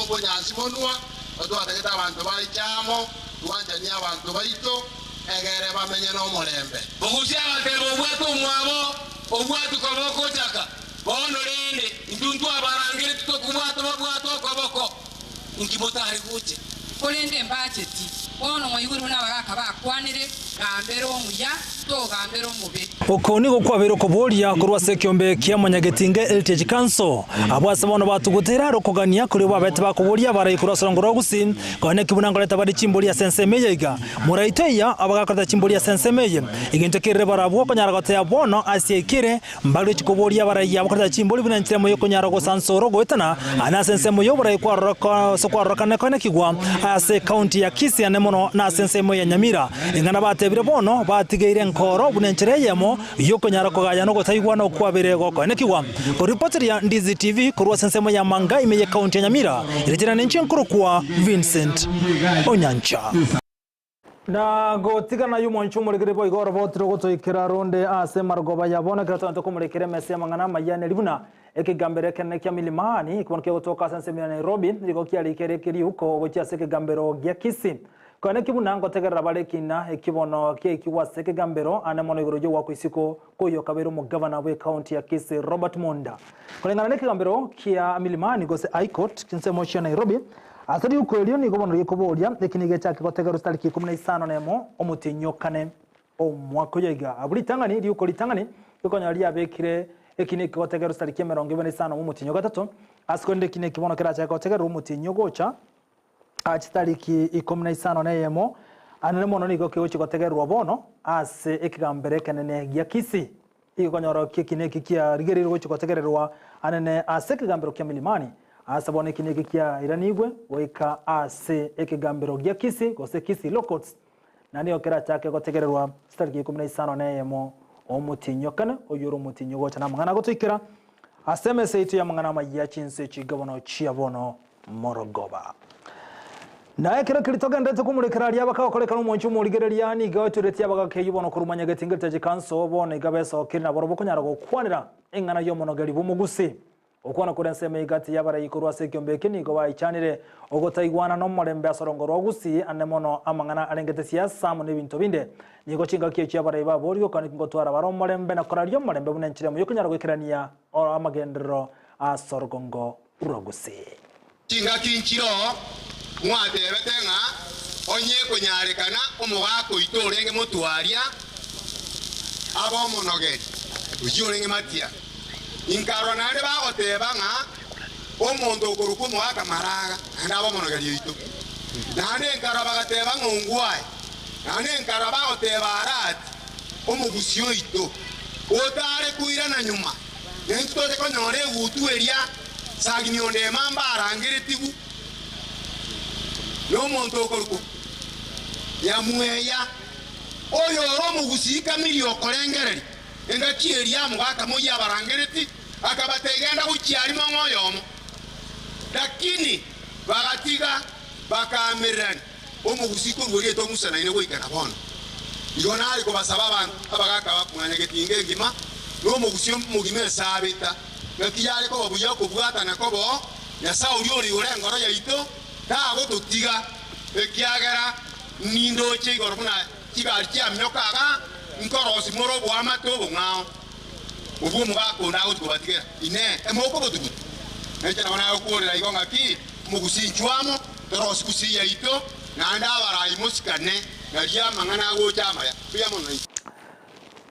bonyansi monwa, Totwatagete abanto baiche amo, twanchanie abanto baito, egere bamenye nomorembe. Ogusia agateba, Obwate omwabo, obwati koboko ochaka. Bono rende, intwe ntwabarangeretie tokobwata babwate okoboko, inki motari gocha? Korende mbacheti. Bono mwaigure buna abagaaka bakwanire, Gambera omuya, togambera omobe. Oko nigo kwabeire okoboria korwa ase ekeombe kia Mwanyagetinge Heritage Council, abwo ase bono batugutire are okogania koria babete bakoboria abarai korwa ase orongo rwa Gusii, konya neki buna nkoreta bare chimbori ase ensemo eye iga. Moraito eya abagakoreta chimbori ase ensemo eye. Egento kerire barabwo okonyara goteba bono ase ekere Mbaroche koboria abarai abo koreta chimbori buna enchera emo y'okonyara gosansora ogoetana ane ase ensemo y'oborai ase kwarorokana koenekigwa ase ekaunti ya Kisii ane mono na ase ensemo ya Nyamira. Ing'ana batebire bono batigeire enkoro buna enchera eyemo y'okonyara kogayana ogotaigwana okwabeire gokoenekigwa. Koripoteria Ndizi TV korwa ase ensemo ya Manga ime y'ekaunti ya Nyamira, erichera ninche nkorokwa Vincent Onyancha. Na gotigana ayio omonche omorekere boigo oroboti rogotoikera ronde ase amarogoba ya bono, ekero togento komorekera emesa y'amang'ana amayia neri buna ekegambero ekenene kia Milimani, ekebono kegotoka ase ensemo ya Nairobi, nigo kiarikere ekeriuko gochia ase ekegambero gia Kisii. Konya naki buna ngotegerera bare ekina ekibono kiaikigwa ase ekegambero ane mono igoro y'ogoakwa isiko kw'oyo okabeire omogavana bw'ecounty ya Kisii Robert Monda. Koreng'ana n'ekegambero kia Milimani gose High Court chinsemo chia Nairobi, Ase riuko erio nigo bono rikoboria, Eki nigo gechake gotegerwa chitariki ikomi na isano nemo omotienyi o kane omwaka oyo iga. Abwo ritang'ani, riuko ritang'ani rikonyora riabekire eki nigo kegotegerwa chitariki emerongo ebere na isano omotienyi o gatato, ase korende eki neki bono kerachake gotegerwa omotienyi ogocha chitariki ikomi na isano na eyemo, anene mono nigo kegochia gotegerwa bono ase ekegambero ekenene gia Kisii. Igokonyora ki eki neki kiarigereirwe gochia gotegererwa anene ase ekegambero kia Milimani, Ase bono eki neki kiairanigwe goika ase ekegambero gia Kisii gose Kisii Law Courts, na nigo kerachake gotegererwa chitariki ikomi na isano na eyemo omotienyi o kane, oyio ore omotienyi ogocha namang'ana agotoikera ase emesa yaito y'amang'ana amayia chinse chigabono chia bono morogoba. Na ekero keria togenderete komorekera aria bakagokorekana omwancho omorigereria, nigo oturetie abagaka eyio bono korwa manyageti ngerete chikanso, bono iga besokire nabarobwo konyara gokwanera eng'ana y'omonogeri bw'omogusi. Okwana kore ensemo egati y'abarai korwa ase ekiombe eke nigo baichanire ogotaigwana nomorembe ase orongo rwa Gusii ande mono amang'ana arengete siasa amo nebinto binde. Nigo chingaki echio abarai baboria okwana ki ngotwara bare omorembe na koraria omorembe buna enchera emo yokonyara goikerania amagenderero ase orogongo rwa Gusii. Chingaki nchiroo mwatebete ng'a onye ekonyarekana omogaka oito orenge motwaria abe omonogeri, oyio orenge matia. Inkarora naende bagoteba ng'a omonto okorokwa omogaka maraga naende abe omonogeri oito. Naende nkarora bagateba ng'a ongwae. Naende nkarora bagoteba Arati, omogusi oito, otare koirana nyuma, naintwe toche konyora egutu eria. Sagini onde emamba arangeretigwe nomonto okorokwa Nyamweya, oyore omogusii kamiri okorengereria engaki eria amogaka moyio abarangereti, akabatebia, Genda gochia aria mong'e oyomo. Lakini bagatiga bakaamererania omogusii korwa erieta omusanaine goika na bono. Igo nare kobasaba abanto abagaka ba mwanyagetinga engima na omogusii omogima esabeta. Naki yare koba buya okobwatana koboo, Nyasae oria ore igoro enkoro yaito tagototiga, ekiagera nindoche igoro buna chigari chiaminyoka iga, nkorosia more oboamate obong'ao, obwo omogaka onde agochia kobatigera. Inee! Emokobotuguta? Nainche nabo nagokuorera igo ng'aki, Omogusii inchuo amo, torosie gusii yaito, naende abarai mosikane, nario amang'ana agocha amaya. Mbuya mono nainche.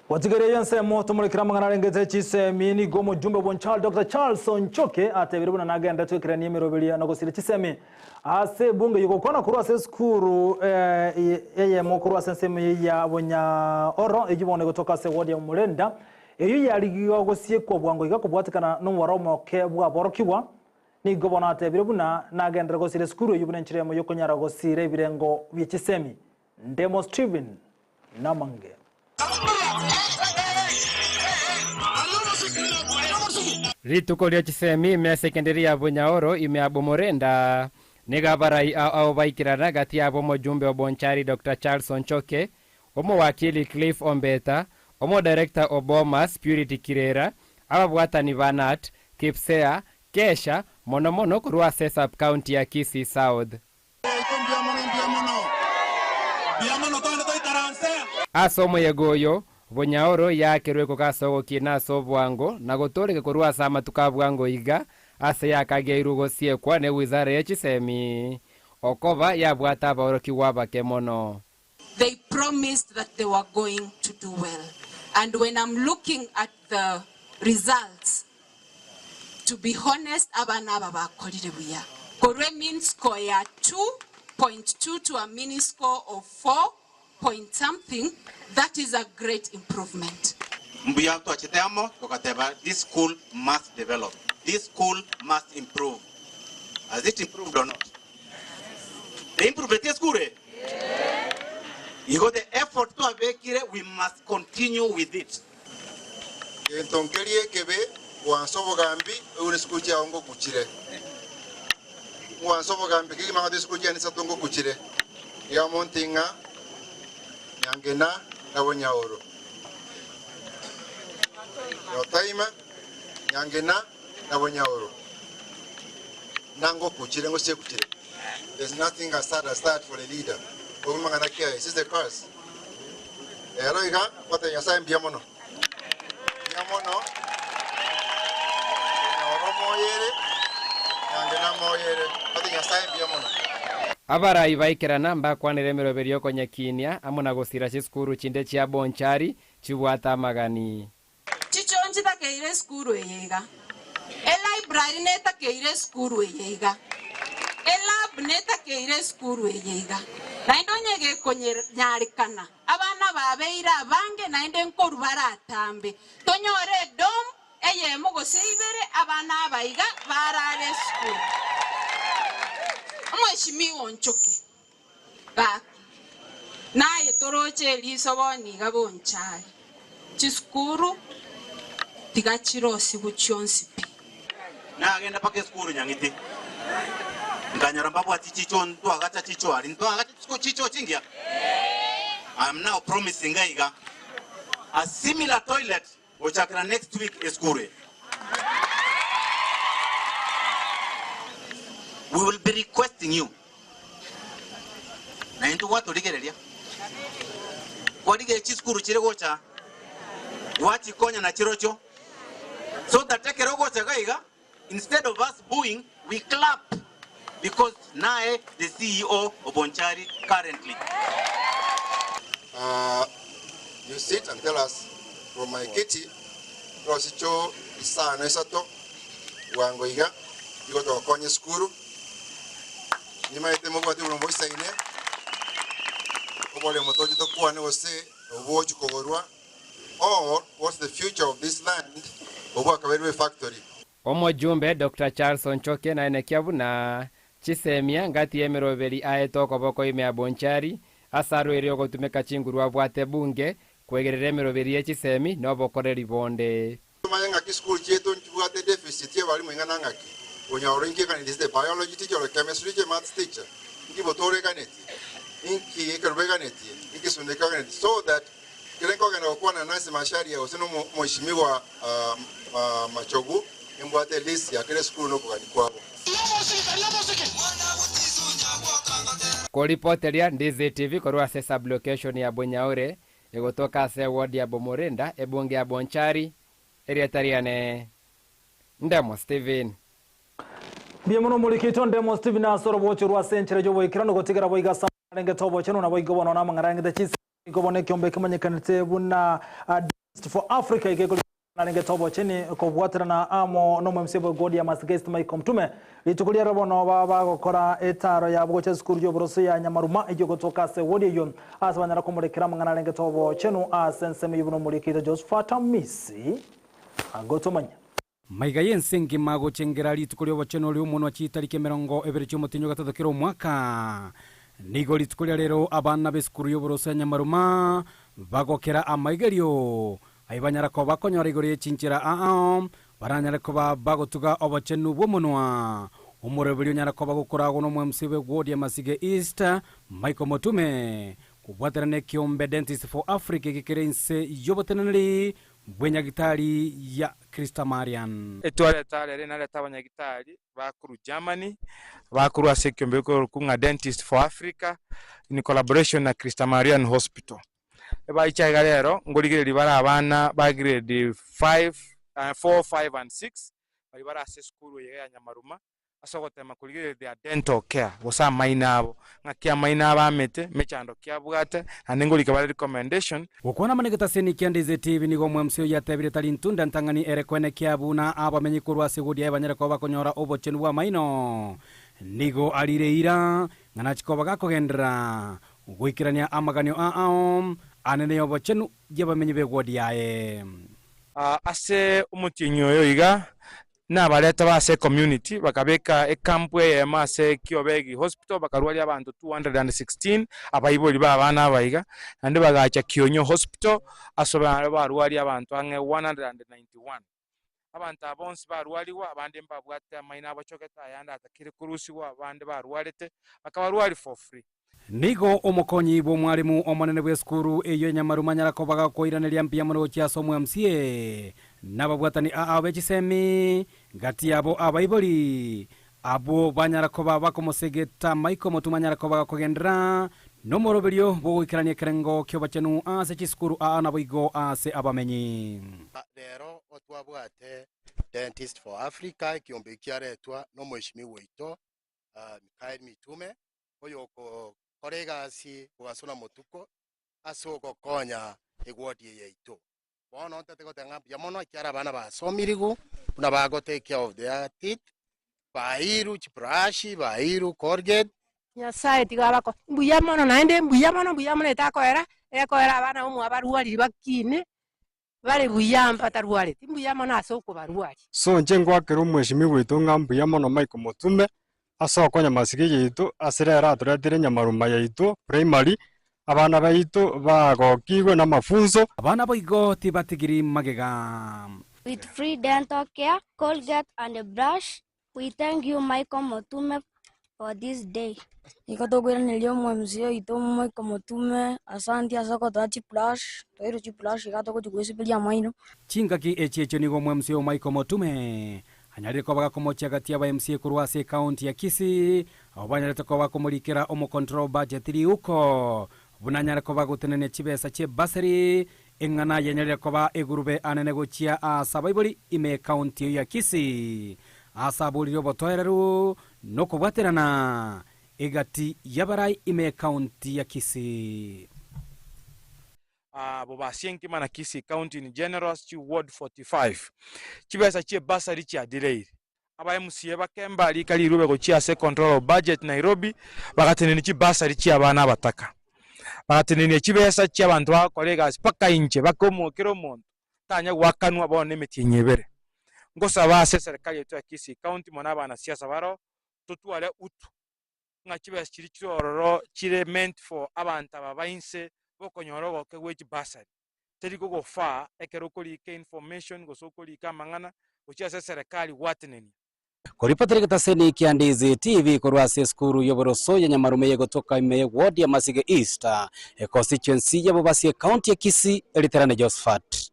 Gotigeria ensemo tomorekere amang'ana arengete chisemi, nigo omojumbe bw'Onchal Doctor Charles Onchoke atebire buna nagenderete goikerania emeroberio na gosiria chisemi ase ebunge y'ogokwana korwa ase esukuru eyemo korwa ase ensemo ya Bonyaoro eyio bono egotoka ase eward ya Omorenda eyio yarigiwa gosiekwa bwango iga kobwatekana nomobaro omoke bw'aborokigwa. Nigo bono atebire buna nagenderere gosiria esukuru eyio buna enchera eyemo yokonyara gosira ebirengo bie chisemi. Ndemo Stephen namange. Rituko ria chisemi ime ase ekenderi ya Bunyaoro ime ya Bomorenda, nigo abarai ao ao baikirana gati yabo omojumbe o Bonchari Doctor Charles Onchoke, omowakili Cliff Ombeta, omodirector o Bomas Purity Kirera, ababwatani ba Knut, Kipsea, Kesha, mono mono korwa ase esub-county ya Kisii South. Ase omoyega oyo, Bonyaoro yaakerwe ekoka ase ogokina ase obwango na gotooreka korwa ase amatuko a bwango iga, ase yakageirwe gosiekwa ne wizara ye chisemi, okoba yabwate abaorokigwa abake mono. They promised that they were going to do well and when I'm looking at the results, to be honest abana aba bakorire buya. Korwa e mean score ya 2.2 to a mean score of 4 point something, that is a great improvement. Mbuya twachete amo togateba this school must develop, this school must improve. Has it improved or not? Ne improveti esukuru eye? Igo the effort twabekire we must continue with it. Gento nkeria ekebe gwansa obogambi oigure esukuru chiao ngokuchire. Ngwansa obogambi kegima ng'ote esukuru chiane isato ngokuchire. Iga monting'a, Nyangena na Bonyaoro. Nyotaima, Nyangena na Bonyaoro. Nangokuchire ngosiekuchire. There's nothing as sad as that for a leader. Obwo mang'ana ki aya? Is this a curse? Ero iga ngotebia Nyasaye mbuya mono. Mbuya mono. Konyora omoyo ere, nyange namoyo ere. Ngotebia Nyasaye mbuya mono. Abarai baikerana mbakwanere emeroberio y'okonyekinia amo na gosira chisukuru chinde chia Bonchari chibwate amagani. Chichoo nchitakeire esukuru eye iga. Elibrary netakeire esukuru eye iga. Elab netakeire esukuru eye iga. Naende onye gekonyarekana, abana. babeire abange naende nkorwa baratambe. Tonyore edorm eyemo gose ibere abana aba iga barare esukuru. Omweshimiwa Onchoke, gaki naye toroche eriso bono iga bonchari, chisukuru tiga chirosigwe chionsi pi. Nagenda mpaka esukuru nyang'iti, nkanyora mbabwati chichoo ntwagacha chichoo aria, ntwagacha chisukuru chichoo chingiya. I am now promising iga a similar toilet gochakera next week esukuru eye. We will be requesting you naintwe gwatorigereria, kwarigereria chisukuru chire gocha gwachikonya na chirochio so that ekero ogocha iga iga instead of us booing we clap because naye the CEO of Bonchari currently. Uh, you sit and tell us from my kiti rosicho isano isato bwango iga igo togokonya esukuru nimaete mobwate oboremo boisaine oboremo toche tokwane gose obochi kogorwa or what's the future of this land obwakabeirwe efactory. Omojumbe Doctor Charles Onchoke naenekia buna chisemia ngati y'emeroberi aete okoboko ime ya Bonchari ase arweire ogotumeka chinguru abwate bunge kwegerera emeroberi ye chisemi na obokoreri bonde. Tomanye ng'aki sukuru chiaito nchibwate deficit y'abalimu ing'ana ng'aki. Onyore inki ekaneti is the biology teacher or chemistry teacher, maths teacher, inki botooro eganetie, inki ekerubo eganetie, inki sunday eganetie so that kere nkogenda gokwana Nancy Macharia gose na omoishimiwa Machogu nimbwate list ya kera esukuru na okogania kwabo. Koripoteria DZTV korwa ase sub-location ya Bunyaure egotoka ase eward ya Bomorinda, ebunge ya Bonchari, erieta riane Ndemo Stephen. Mbuya mono omorikito Ndemo Stephen ase orobocho rwa ase enchera y'oboikeranu gotigera boigo ase amarengete obochenu naboigo bono namang'ana arengete chisemi bono ekiombe ekemanyekanete buna Dentist for Africa iga ekori narengete obocheni kobwaterana amo n'omoemisia bw'egodi ya Masigest Michael Mtume rituko riarero bono baba bagokora etaro yabo gocha esukuru y'oboroso ya Nyamaruma eyio gotoka ase ewodi eyio ase banyara komorekera amang'ana arengete obochenu ase ensemo eyio buna omorikito Josephat Amisi agotomanya. Maiga y'ense engima gochengera rituko ri'obochenu ri'omonwa chitariki 20 chi'omotienyi o gatato kera omwaka. Nigo rituko ria rero abana b'esukuru y'oboroso ya Nyamaruma bagokera amaigerio ayio banyara koba bakonyora igoro ye chinchera aa baranyare koba bagotuga obochenu bw'omonwa. Omoroberi onyara koba gokoragwa n'omwemc bw'eward ya Masige East, Michael Motume, kobwaterana nekiombe Dentist for Africa eke kere inse y'oboteneneri bw'enyagitari ya Christamarian. Etwareta rero inarete abanyagitari bakorwa Germany, bakorwa ase ekiombe gekorokwa ng'a Dentist for Africa in collaboration na Christamarian Hospital. Ebaicha iga rero ngorigereria bare abana ba grade 5, 4, 5 and 6 baria bare ase esukuru eye ya Nyamaruma ase ogotema korigereria their dental care, gose amaino abo, ng'aki amaino abo amete, mechando ki abwate, naende ngorika bare recommendation. Gokwana amo negetaseni kia Ndizeti ebi nigo omwemsi oyio atebire tari ntunda ntang'ani ere koenekia buna abamenyi korwa ase egodi yaye banyare koba bakonyora obochenu bw'amaino. Nigo arire eira ng'a nachie koba gakogenderera goikerania amaganio ao anene y'obochenu y'abamenyi b'egodi yaye. Ase omotienyi oyo iga Nabareta base ecommunity bakabeka ecamp eyemo ase Kiobegi Hospital bakarwaria abanto 216 abaibori ba abana aba iga, naende bagacha Kionyo Hospital ase barwaria abanto ang'e 191. Abanto aba bonsi barwarigwa, abande mbabwate amaino abochogete, ayande atakire korusigwa, abande barwarete, bakabarwaria for free. Nigo omokonyi bw'omwalimu omonene bw'esukuru eyio Nyamaruma anyara koba gakoiraneria mbuya mono gochia ase omwamsie nababwatani aa be chisemi, gati yabo abaibori, abwo banyara koba bakomosegeta Michael Motuma anyare koba gakogenderera nomoroberio bw'ogoikerania ekerengo ki'obochenu ase chisukuru aa naboigo ase abamenyi. Rero otwabwate Dentist for Africa ekiombe ekiaretwa nomoeshimiwa oito Mikael Mitume oyogokora egasi kogasona motuko ase ogokonya eward eye yaito. Bono ntete goteba ng'a mbuya mono ekiagera abana basomirigwe buna bago take care of their teeth, bairwe chibrush, bairwe colgate. Nyasaye tiga abako mbuya mono naende mbuya mono mbuya mono etakoera. Ekoera abana bomwa barwarire bakine, bare buya mbatarwareti, mbuya mono ase okobarwaria. So inche ngwakera omweshimiwa oito ng'a mbuya mono Michael Motume ase okonya masige yaito ase rero atoretire nyamaruma yaito primary, abana baito bagokigwe namafunso. Abana boigo tibatigiri magega. With free dental care, Colgate and a brush, we thank you Michael Motume for this day. Nigo tokoiraneria omwemsi oito Michael Motume asanti ase ogotoa chibrush, twairwe chibrush iga togochia goesiberia amaino. Chingaki echi echio nigo omwemsi oyo Michael Motume anyarire koba gakomochia gati y'aba MCA korwa ase ecounty ya Kisii, abwo banyarete koba bakomorikera omocontrol budget riuko buna anyare koba gotenenia chibesa chie bursary Eng'ana yanyarire koba egurube anene gochia aase abaibori ime y'ecounty eyio ya Kisii, aase aborire obotoereru na okobwaterana egati y'abarai ime y'ecounty ya Kisii. Bobasi enkima na Kisii County in general ase chi ward 45 chibesa chie bursary chiadireire. Aba MCA bakemba rika rirube gochia ase Controller of Budget Nairobi bagatenenia chibursary chia abana abataka. Bagatenenia chibesa chia abanto bagokora egasi mpaka inche baka omo kera omonto tanya goakanwa bono na emetienyi ebere. Ngosaba ase eserekari yaito ya Kisii County mono abanasiasa baroo totware utu ng'a chibesa chiria chire ororo chire meant for abanto aba ba inse bokonyora ogoke gwe chibursary. Teri gogofaa ekero okorika information gose okorika amang'ana gochia ase eserekari gwatenenia. Koripotera egetaseni kia Ndizi TV korwa ase esukuru y'oboroso ya Nyamarume egotoka ime ye ward ya Masige East, econstituency ya Bobasi ecounty ya Kisii, Eriterane Josephat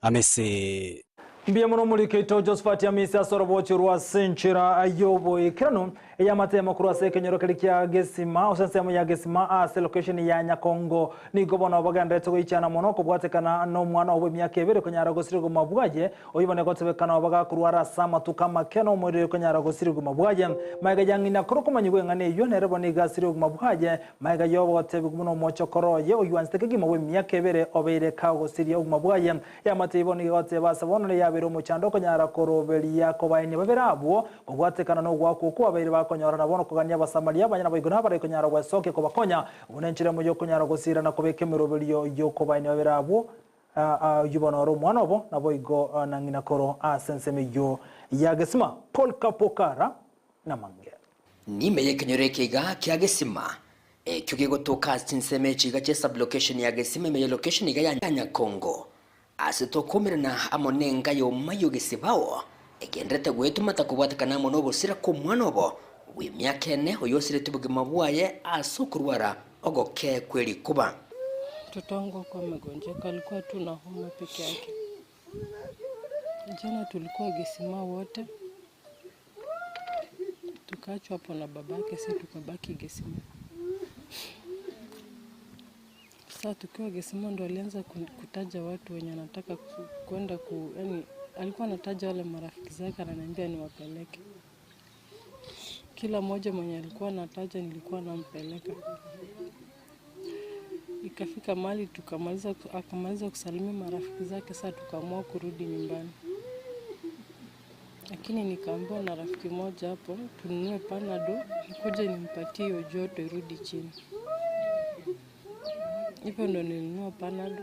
Amisi. Mbuya mono omoriki oito Josephat Amisi ase orobochi rwa ase enchera y'oboikeranu ey'amatemo korwa ase ekenyoro keria kia Gesima ase ensemo ya Gesima ase location ya Nyakongo. Nigo bono bagendererete goichana mono kobwatekana nomwana obo emiaka ebere konyara gosirigwa mabwaye oyio bono egotebekana obo gakorwara ase amatuko amake nomoirire konyara gosirigwa mabwaye magega ya ng'ina korwa komanyigwa eng'ana eyio nere bono iga asire obogima bwaye Magega y'ogotebigwa buna omochokoro oye oywanchete kegima bw'emiaka ebere obeire kagosiria obogima bwaye. Eamate eyio bono nigo egoteba ase bono neyabeire omochando okonyara koroberia kobaenia babere abwo, kobwatekana nogoakwa okwo babeire bakonyora na bono kogania Abasamaria abanyene naboigo nabarai konyara gwesokia kobakonya, buna enchera emo y'okonyara gosiira na kobeka emeroberio y'okobaenia babere abwo, oyio bono ore omwana obo, naboigo na ng'ina koro ase ensemo eyio ya Gesima. Paul Kapokara namange. Nime y'ekenyoro eke iga kia Gesima, ekio gegotoka ase chinsemo echi iga chia sub-location ya Gesima ime ye location iga ya Nyakongo, ase tokoumerana amo nenga y'omoyio Gesibao, egenderete gwetuma takobwatekana amo nogosira kw'omwana obo bw'emiaka ene oyosiretie obogima bwaye ase okorwara ogoke kwe rikuba. Mtoto wangu hakuwa amegonjeka, alikuwa tu na homa peke yake. Jana tulikuwa Gesima wote, tukaachwa hapo na babake, si tukabaki Gesima. Sasa tukiwa Gesima ndo alianza kutaja watu wenye anataka kwenda ku, yani alikuwa anataja wale marafiki zake, ananiambia niwapeleke. Kila mmoja mwenye alikuwa anataja nilikuwa nampeleka. Ikafika mahali tukamaliza, akamaliza kusalimia marafiki zake, sasa tukaamua kurudi nyumbani. Lakini nikaambiwa na rafiki moja hapo tununue panado nikuje nimpatie hiyo joto irudi chini. Hivyo ndo nilinunua panado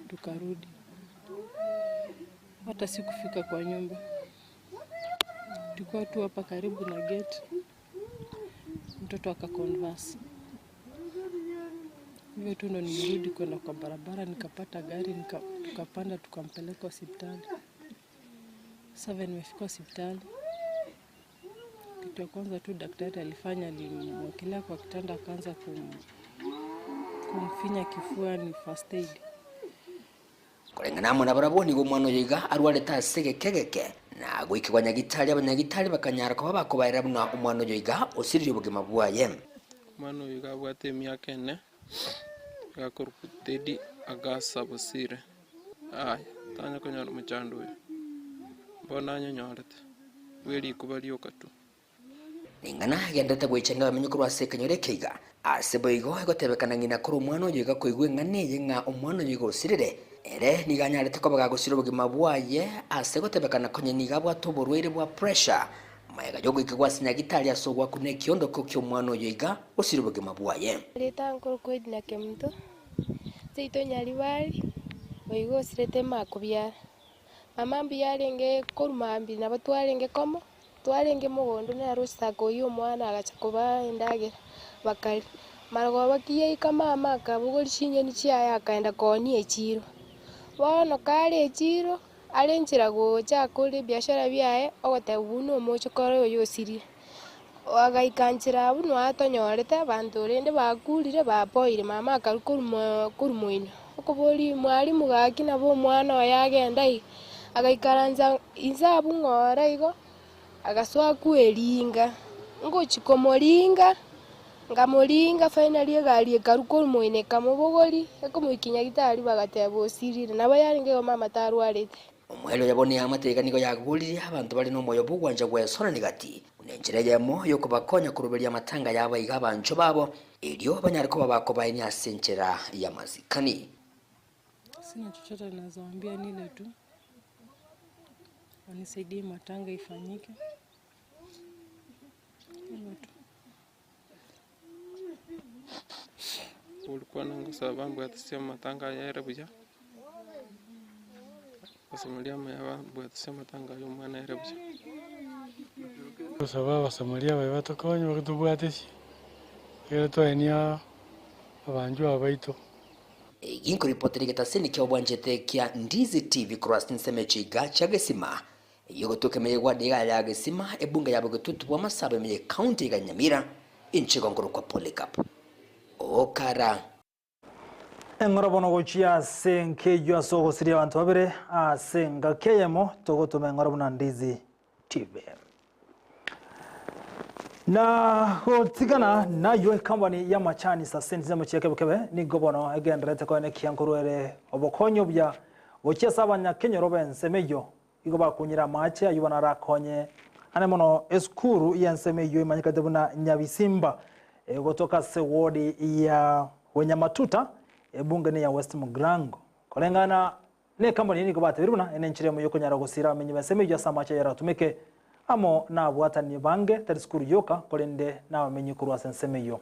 tukarudi. Hata sikufika kwa nyumba, tulikuwa tu hapa karibu na gate, mtoto akaconverse. Hivyo tu ndo nilirudi kwenda kwa barabara, nikapata gari nika, tukapanda tukampeleka hospitali. Sasa vile nimefika hospitali, kitu ya kwanza tu daktari alifanya, alimwekelea kwa kitanda akaanza kum, kumfinya kifua, ni first aid. Koreng'ana amo nabarabwo nigo omwana oyo iga arwarete ase egeke egeke, na goikigwa nyagitari, abanyagitari bakanyara koba bakobaerera buna omwana oyo iga osiririe obogima bwaye. Omwana oyo iga abwate emiaka ene, iga akorokwa Teddy Agasa Bosire. Aya, tanya konyora omochando oyo, mbono anyenyorete, bwe rikuba rioka tu. Ning'ana agenderete goichania abamenyi korwa ase ekenyoro eke iga. Ase boigo egotebekana ng'ina korwa omwana oyo iga koigwa eng'ana eye ng'a omwana oyo iga osirire, ere nigo anyarete koba gagosira obogima bwaye ase gotebekana konye nigo abwate oborwaire bwa pressure. Maega yogoikigwa ase nyagitari ase ogwakuna ekiondoko ki'omwana oyo iga osirie obogima bwaye. Reta nkorokwa Edna Kemunto, seito Nyaribari, oiga osirete makobiara. Mama mbuya arenge korwa mambia nabo twarenge komo, twarenge mogondo nere osaka oywo omwana agacha kobaa endagera bakaria. Marogoba ki yaika mama akabogoria chinyeni chiaye akaenda koonia echiro. Bono kare echiro, are nchera gocha akore ebiashara biaye, ogoteba buna omochokoro oyo osirie. Agaika nchera abwo noe atonyorete abanto rende bakurire bapoire mama akarwa korwa mo korwa moino. Okoboria mwalimu gaki nabo omwana oye agenda iga, agaikaransa inse abwo ng'ora igo, agasoa kweringa, ngochi komoringa, nkamoringa finally egari ekarwa korwa moino ekamobogoria, ekomoikia nyagetari bagateba osirire, nabo yarenge igo mama tarwarete. Omoerio oye bono eamate iga nigo yagoririe abanto bare nomoyo bw'ogwancha gwesonani gati, buna enchera eyemo y'okobakonya koroberia amatanga yabo aiga abanchwa babo, erio banyare koba bakobaenia ase enchera y'amasikani. Sina chochote naweza waambia ni ile tu wanisaidie matanga ifanyike. Hivyo tu. Orikwana ngosaba mbwatisia amatanga aya ere buya, abasamaria amaya bambwatisia amatanga aya omwana ere buya. Gosaba abasamaria abaye batokonye bagotobwatesie, ekero twaenia abanchwa aba baito. Egi nkoripotera egetaseni kia obwanchete kia Ndizi TV korwa ase ensemo echiga chia Gesima, eyio egotoka ime y'eward iga ya Gesima, ebunge ya Bogetutu bw'Amasabo ime y'ecounty iga ya Nyamira, inche igo nkorokwa Polycarp Okara. Eng'ora bono gochia ase enka eyio ase ogosiria abanto babere ase engaki eyemo togotoma eng'ora buna Ndizi TV. Na gotigana nayio ecompany y'amachani ase ensemo chia Kebekebe nigo bono egendererete koenekia nkorwa ere obokonyi obuya gochia ase abanyakenyoro b'ensemo eyio igo bakunyire amache ayio bono arakonye ane mono esukuru y'ensemo eyio emanyekete buna Nyabisimba egotoka ase ward ya Wenyamatuta ebunge ne ya West Mugirango koreng'ana na ecompany nigo batebire buna ene enchera emo yokonyara gosira abamenyi b'ensemo eyio ase amache ayio aratumeke amo nabwatani bange tari sukuru yoka korende nabamenyi korwa ase ensemo eyio.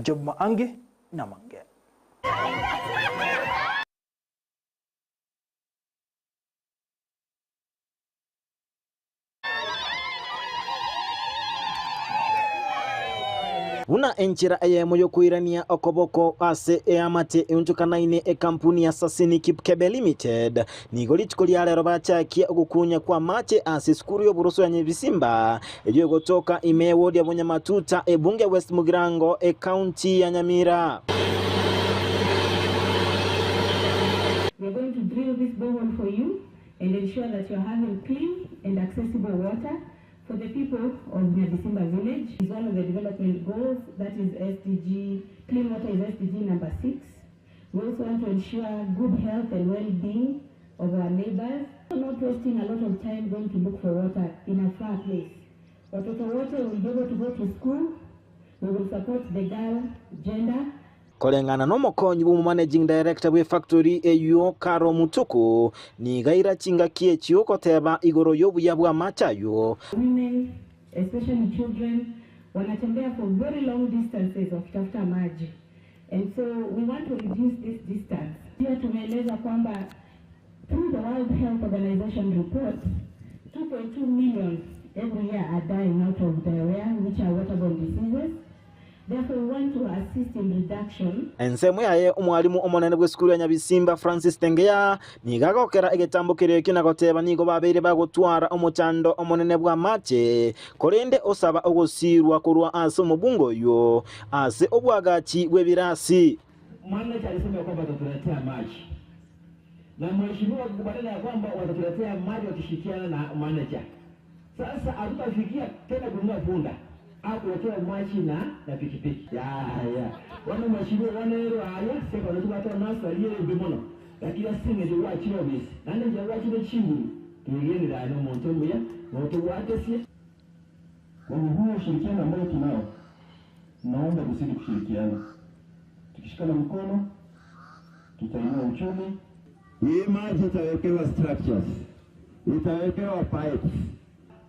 Job Maangi namange. Buna enchera eyemo y'okoirania okoboko ase eamate eonchokanaine ekampuni ya Sasini Kipkebe Limited nigo rituko ria rero bachakia ogokunya kw'amache ase esukuru y'oboroso ya Nyabisimba eyio egotoka ime y'ewodi ya Bonyamatuta ebunge ya West Mugirango ekaunti ya Nyamira. We are going to drill this borehole for you and ensure that you are having clean and accessible water for the people of Nyabisimba village. Is one of the development goals, that is SDG, clean water is SDG number 6. We also want to ensure good health and well-being of our neighbors. Not wasting a lot of time going to look for water in a far place. Watoto wote will be able to go to school. We will support the girl gender. Koreng'ana nomokonyi bw'omomanaging director bw'efactory eyio Caro Mutuku niga chingaki echio goteba igoro y'obuya bw'amache ayio. Women, especially children, wanatembea for very long distances wakitafuta maji. And so we want to reduce this distance. Pia tumeeleza kwamba through the World Health Organization report, 2.2 million every year are dying out of diarrhea, which are waterborne diseases. Therefore, we want to assist in reduction. Ensemo yaye omwalimu omonene bw'esukuru ya Nyabisimba Francis Tengeya niga agokera egetambo keria ekio na goteba nigo babeire bagotwara omochando omonene bw'amache korende osaba ogosirwa korwa ase omobungo oyo ase obwagachi bw'ebirasi. Manager alisema ya kwamba watatuletea maji na mheshimiwa akakubaliana ya kwamba watatuletea maji wakishirikiana na manager. Sasa hatutafikia tena kununua punda au kuletewa maji na pikipiki ya ya wana mheshimiwa wana ero aya sasa wanachukua hata nasa aliye mbimono lakini asinge ndio wachira bisi nane ndio wachira chinguru tuigenera no muntu muya muntu watesie. Kwa hiyo huo ushirikiano ambao tunao, naomba tuzidi kushirikiana. Tukishikana mkono, tutainua uchumi. Hii maji itawekewa structures, itawekewa pipes.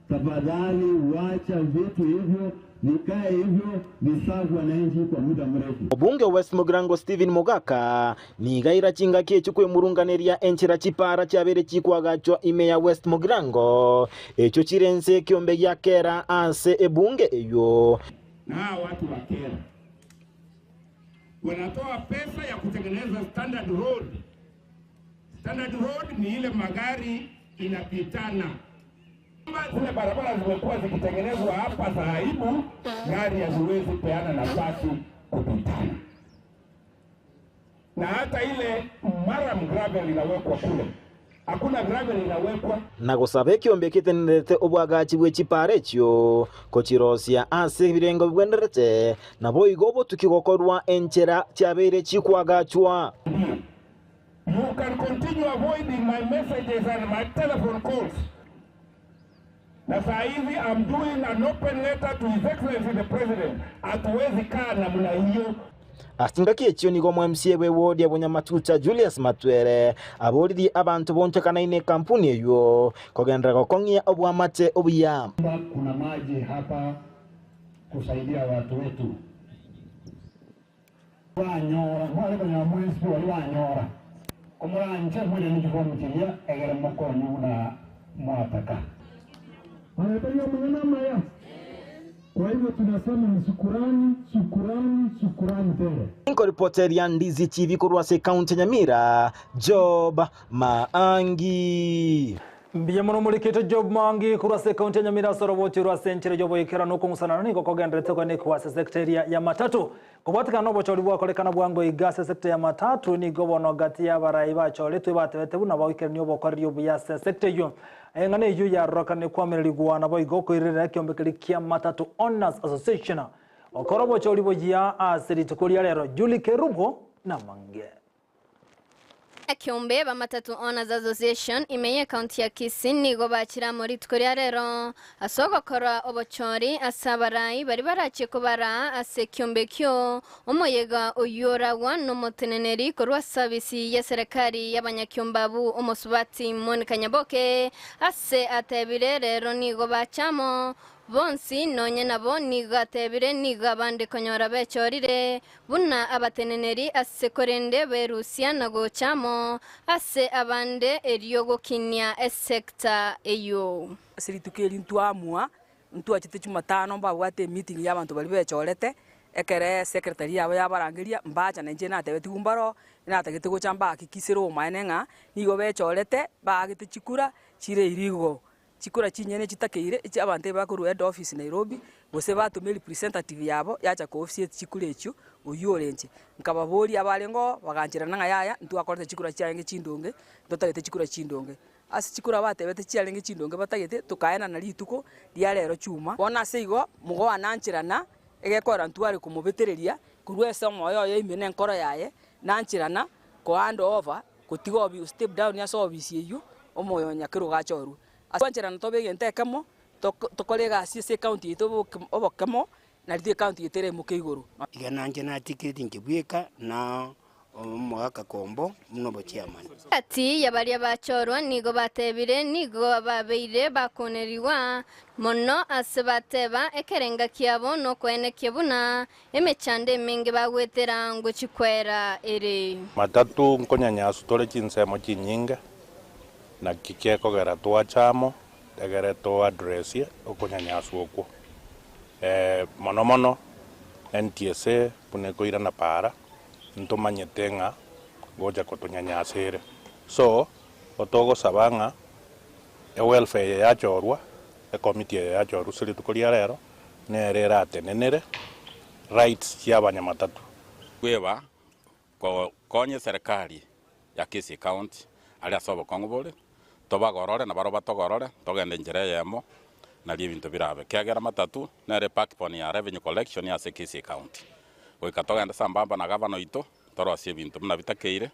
Tafadhali wacha vitu hivyo vikae hivyo, visafu wananchi kwa muda mrefu. Obunge West Mugirango Stephen Mogaka niga ira chingaki echo kwemurunganeria enchera chipara chiabere chikwagachwa ime ya West Mugirango echo chire nse ekiombe gia kera ase ebunge eywo. Na hawa watu wa Kera wanatoa pesa ya kutengeneza standard road. Standard road ni ile magari inapitana. Kama zile barabara zimekuwa zikitengenezwa hapa za aibu, gari haziwezi peana nafasi kupitana, na hata ile murram gravel inawekwa kule, hakuna gravel inawekwa Na gosaba ekiombe kitenerete obwagachi bwe chipara echio kochirosia ase ebirengo bibwenerete naboigo obotuki gokorwa enchera chiabeire chikwagachwa. You can continue avoiding my messages and my telephone calls. Na saa hizi I'm doing an open letter to His Excellency the President. Hatuwezi kaa namna hiyo. Ase chingaki echio nigo omo-MCA bwe ward ya Bonyamatucha Julius Matwere aboririe abanto bonchekanaine ekampuni eywo kogenderera gokong'ia obwamate obuya. Kuna maji hapa kusaidia watu wetu banyora mware konyora mwensi bori banyora komoranche mwire nichifomu chiria egere mokonyu buna mwataka Wanahitaji maneno maya. Kwa hivyo tunasema ni shukurani, shukurani, shukurani tele. Nkoripoteria Ndizi TV korwa ase ekaunti ya Nyamira, Job Maangi. Mbuya mono omorikete Job Maangi korwa ase ekaunti ya Nyamira ase orobochi rwa ase enchera y'oboikeranu okong'usanana nigo kogenderete koenekwa ase sector eria ya matatu. Kobwatekana na obochori bwakorekana bwango iga ase sector ya matatu nigo bono gati y'abarai bachoretwe batebete buna bagoikerania obokoreri obuya ase sector eyio. Eng'ana eyio yarorokanire koamererigwa naboigo okoirerera ekiombe keria kia Matatu Owners Association gokora obochori boyia ase rituko ria rero. Julie Kerubo namange. Ekiombe ba Matatu Owners Association ime y'ecounty ya Kisii nigo bachire amo rituko ria rero ase ogokora obochori ase abarai baria barachie kobaraa ase ekiombe ekio Omoyega oyio oragwa nomoteneneri korwa ase ofisi y'eserekari y'abanyakiombe abwo omosubati Monica Nyaboke, ase atebire rero nigo bacha amo bonsi nonye nabo nigo atebire nigo abande konyora bechorire buna abateneneri ase korende berusia na gocha amo ase abande erio gokinia esekta eyio. Ase rituko eri ntwamua, ntwachete Jumatano mbabwate emeeting ya abanto baria bechorete, ekere secretary yabo yabarangeria, mbacha na inche natebetigwe mbaro, natagete gocha mbahakikisere obomaene ng'a nigo bechorete, baagete chikura chire illegal. Chikura chinyene chitakeire echi abanto ebi bakorwa head office Nairobi, gose batome representative yabo yacha ko officiate chikura echio, oywo ore inche. Nkababoria abarenge oo, bagancherana ng'a yaya, ntwakorete chikura chiarenge chindonge, ntotagete chikura chindonge. Ase chikura batebete chiarenge chindonge batagete, tokaenana rituko ria rero chuma. Bono ase igo, mogoanancherana, egekora ntware komobetereria korwa ase omoyo oye ime na enkoro yaye, nancherana ko hand over, gotiga obi step down ase ofisi eyio, omoyo o nyakerogo achorwe. Ase gwancherana tobe egento ekemo, tokore egasi ase ecounty yaito obokemo, nario ecounty yaito ereimoke igoro. Iga nanche natikire tinche bweka na omogaka kombo buna obochiamani. Gati ya baria bachorwa nigo batebire nigo babeire bakonerigwa mono ase bateba ekerenga kiabo nokoenekia buna emechando emenge bagwetera ngochikwera ere. Matatu nkonyanyasu tore chinsemo chinyinge, naki kiekogera twacha amo, egere to addressie okonyanyasu okwo. Mono mono NTSA buna ekoirana para, ntomanyete ng'a gocha kotonyanyasa ere. So, otogosaba ng'a ewelfare eye yachorwa, ecommittee eye yachorwa ase rituko ria rero, nere eratenenere rights chia abanyamatatu. Kweba konya eserekari ya Kisii County aria ase obokong'u bore, tobagorore na barobwo batogorore, togende enchera eyemo nario ebinto birabe. Ekiagera matatu nere backbone ya revenue collection ase Kisii County. Goika togende sambamba na gavana oito, torosie ebinto buna bitakeire,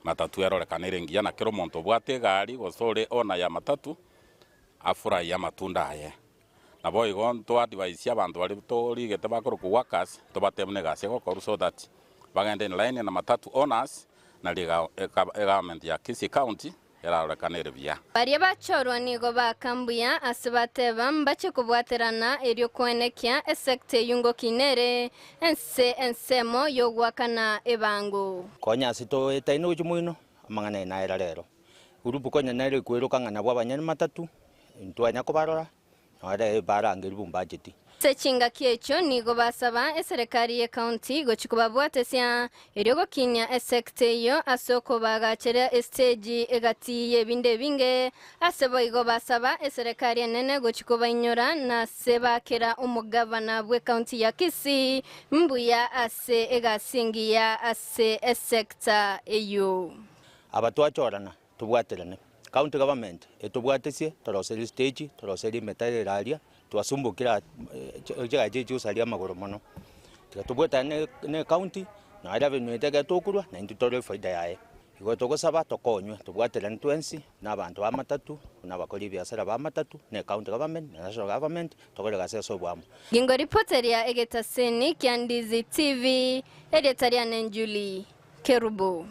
matatu erorekane ere engiya na kera omonto obwate egari gose ore owner ya matatu, afurahie amatunda aye. Nabo igo ntoadvise abanto baria torigete bakorokwa workers, tobatebie buna egasi egokorwa so that bagende in line na matatu owners, nario egovernment ya Kisii County Erarorekane ere buya. Baria bachorwa nigo baaka mbuya ase bateba mbache kobwaterana erio koenekia esecta eyio ngokina ere ense ensemo y'ogoakana ebango. Konya ase toetaine gochia moino, amang'ana aye naera rero. Group konya nere ekweroka ng'a nabwo abanyene matatu, ntwanya kobarora, Nore barangerigwe bombacheti. Ase chingaki echio nigo basaba eserekari y'ecounty gochia kobabwatesia erio gokinia esecta eyio ase okobagachera estage egati y'ebinde ebinge. Ase boigo basaba eserekari enene gochia kobainyora na ase bakera omogavana bw'ecounty ya Kisii mbuya ase egasi engiya ase esecta eyio. Aba twachorana Tobwaterane. County government etobwatesie toroserie stage, toroserie emetaro ere aria, twasumbokire aa chigachi echi chigosaria amagoro mono. Tiga tobwatane na ecounty, nonya revenue eye ekero tokorwa, naintwe tore efaida yaye. Igo togosaba tokonywe, tobwaterane twensi, na abanto ba matatu, buna abakori ebiasara ba matatu, na ecounty government, na national government, tokore egasi ase oboamo. Gingoripoteria egetaseni kia Ndizi TV, erieta riane Julie Kerubo.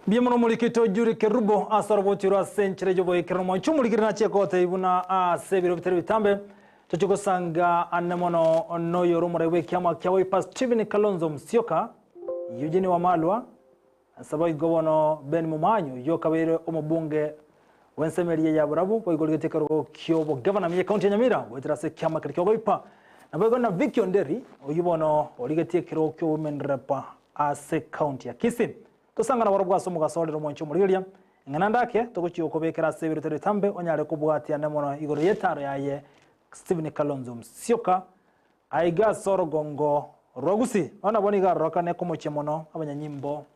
Mbuya mono omorikito Julie Kerubo ase oroboti rwa ase enchera y'oboikeranu. Omwanchi omorikire nachie gotebia buna ase ebiro bitari bitambe tochie gosanga ane mono noyore omorai bw'ekiama kia Wiper Stephen Kalonzo Musyoka, Eugene Wamalwa, ase boigo bono Ben Momanyi oyio okabeire omobunge bw'ensemeria ya Borabu boigo origetie ekerogo ki'obogavana ime y'ecounty ya Nyamira goetera ase ekiama keria kia Wiper. Naboigo na Vicky Onderi oyio bono origetie ekerogo ki'owomen rep ase county ya Kisii. Tosangana barobwo ase omogaso orere omwanchi omorigereria, eng'ana ndake togochia gokobekera ase ebirotero ebitambe onyare kobwatiane mono igoro y'etaro yaye Stephen Kalonzo Musyoka aiga ase orogongo rwa Gusii. Bono nabwo nigo arorokane komochia mono abanyanyimbo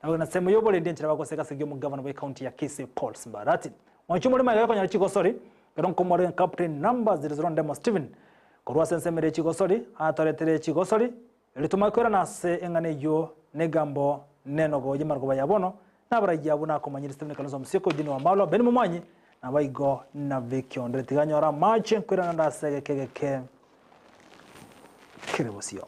na ensemo y'oborendi enchera bagoseka ase omogavana bw'ecounty ya Kisii Paul Simbarati. Mwanchi omorimo aiga konyora chigosori ekero nkomorega Captain Number 00 Ndemo Stephen korwa ase ensemo ere chigosori atoretere chigosori Erio tomanye koirana ase eng'ana eyio negambo nenogo y'amarogoba ya bono, na abaraiyo abwo nakomanyire Stephen Kalonzo Musyoka, Eugene Wamalwa, Ben Momanyi, nabaigo na Vicky Ondere. Tiga nyore amache nkoirana nde ase egeka egeke kere bosio.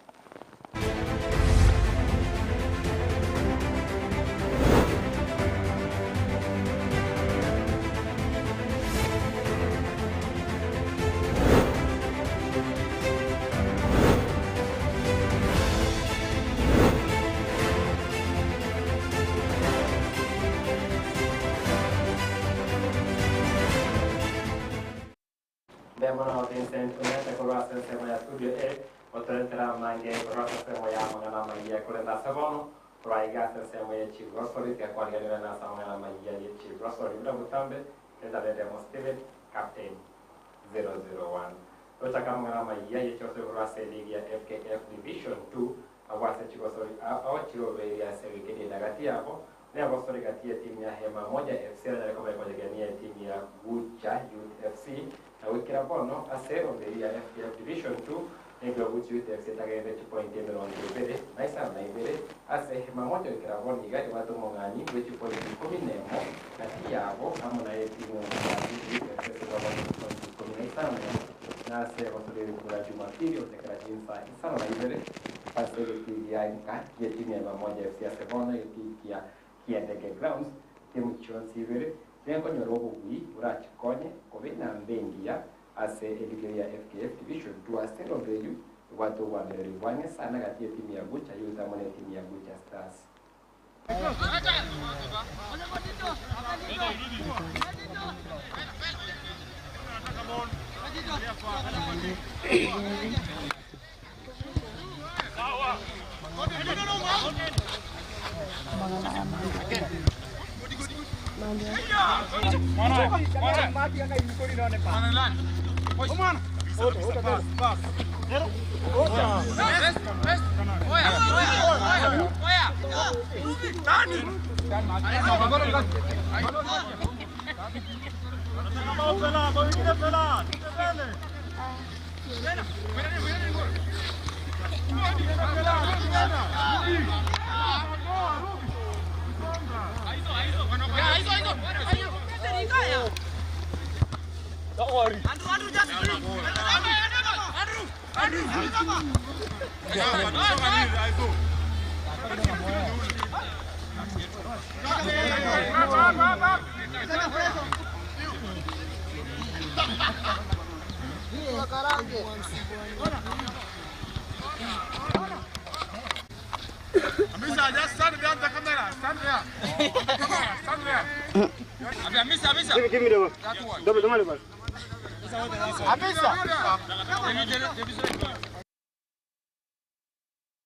Mbuya mono Vincent Onyate korwa ase ensemo ya Studio A otoretera amange korwa ase ensemo ya amang'ana amayia korende ase bono korwa aiga ase ensemo ye chigrocery tigakwariganire nase amang'ana amayia ye chigrocery buna botambe Elizabeth Emo Stephen Captain 001. Tochake amang'ana amayia ye chigosori korwa ase eligi ya FKF Division 2 abwo ase chigosori ao chirobeire ase ewikendi ende gati yabo negosori gati yetimu ya Hema Moja FC eranyare koba ekonyegenia etimu ya Gucha Youth FC na goikera bono ase eroberi ya FKF Division 2 nigo Gucha Youth FC etagerete chipointi emerongo ebere na isano na ibere ase Hema Moja goikera bono iga ebwate omong'anyi bwe chipointi ikomi nemo gati yabo amo na etimu ya Gucha Youth FC ase babwate chipointi ikomi na isano nemo na ase gosoria rituko ria Jumapili gochakera chinsa isano na ibere ase egetii gia nka gi'etimu ya Hema Moja FC ase bono egetii kia Kiandeke Grounds timu chionsi ibere nekonyora obobui borachikonye koba enamba engiya ase eligi ya FKF Division 2 ase erondo eyio ebwate obwamereri bwang'e sana gati y'etimu ya Gucha Youth amo n'etimu ya Gucha Stars.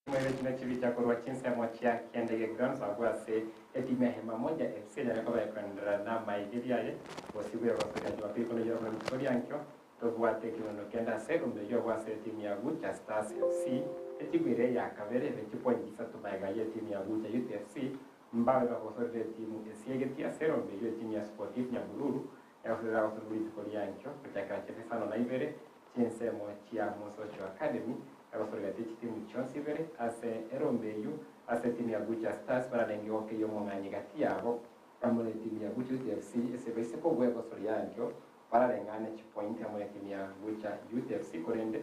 Mwebe chino chibicha korwa chinsemo chia Kiandege Grounds abwo ase etimu ya Hema Moja FC enyare koba ekoenderera na amaigerio aye gose buya gosoria Jumapili kono eyio orobe rituko riankio tobwate ekerondo kende ase erombe eyio abwo ase etimu ya Gucha Stars FC etimu ere eya kabere ebe chipointi isato magega ye etimu ya Gucha Youth FC mbabe bagosorera etimu esiegetie ase erombe eyio etimu ya Sportif Nyabururu egosorera gosorigwa rituko riankio gochakera chiesa isano na ibere Chinsemo chia Mosocho Academy egosoreretie chitimu chionsi ibere ase erombe eyio ase etimu ya Gucha Stars bararenge gokeyia omong'anyi gati yabo amo netimu ya Gucha Youth FC ase baise kobua egosori yankio barareng'ane chipointi amo netimu ya Gucha Youth FC korende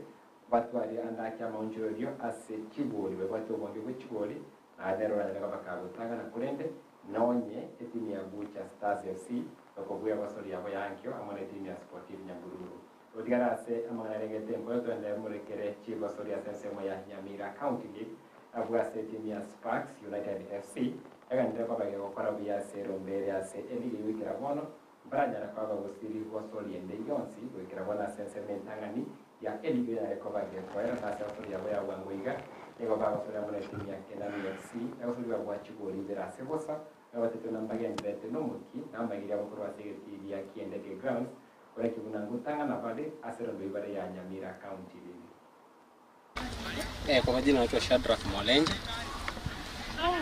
batware ande ake amaonchorerio ase chigori babwate obonge bwe chigori naende nero oranyare koba kagotang'ana korende nonye etimu ya Gucha Stars FC ekobua egosori yabo yankio amo netimu ya Sportive Nyabururu. Totigare ase amang'ana arengete emboyo toende morekere chigosori ase ensemo ya Nyamira County League abwo ase etimu ya Sparks United FC egenderere koba gegokora buya ase erombe ere ase eligi goikera bono mbaranyare koba bagosiri gosori ende yonsi goikera bono ase ensemo entang'ani ya eligi enyare koba gekoera na ase gosori yabo ya bwango iga nigo bagosoria amo netimu ya Kenani FC egosori babua chigori ibere ase bosa babatetwe na mbagendererete nomoki na amaigerio abo korwa ase egetii gia Kiendeke Grounds Koreki buna ngotang'ana bare ase rondo ibare ya Nyamira County League. Eh, kwa majina naitwa Shadrack Mwalenje.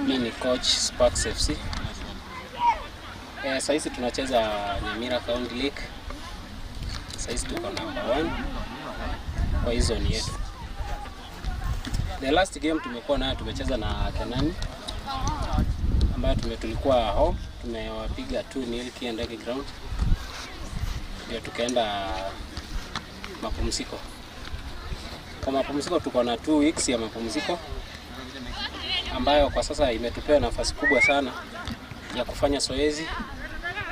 Mi ni coach Sparks FC. Eh, sahizi tunacheza Nyamira County League. Sahizi tuko number one kwa hii zone yetu. The last game tumekuwa nayo tumecheza na Kenani ambayo tume tulikuwa home tumewapiga 2-0 Kiendeke ground, ndio tukaenda mapumziko. Kwa mapumziko tuko na 2 weeks ya mapumziko ambayo kwa sasa imetupea nafasi kubwa sana ya kufanya zoezi,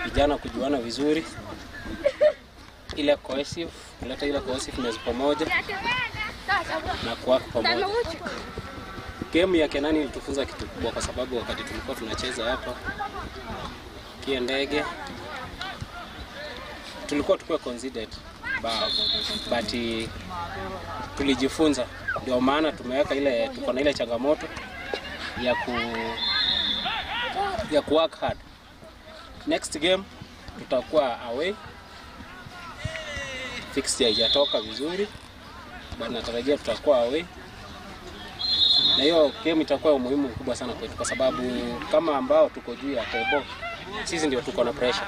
vijana kujuana vizuri, ile cohesive, kuleta ile cohesiveness pamoja na kuwork pamoja. Game ya Kenani ilitufunza kitu kubwa, kwa sababu wakati tulikuwa tunacheza hapa kia ndege tulikuwa tukuwe considered bao but eh, tulijifunza, ndio maana tumeweka ile, tuko na ile changamoto ya ku ya ku work hard. Next game tutakuwa away, fixture haijatoka vizuri but natarajia tutakuwa away na hiyo game itakuwa umuhimu mkubwa sana kwetu, kwa sababu kama ambao tuko juu ya table, sisi ndio tuko na pressure,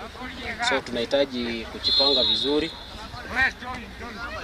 so tunahitaji kujipanga vizuri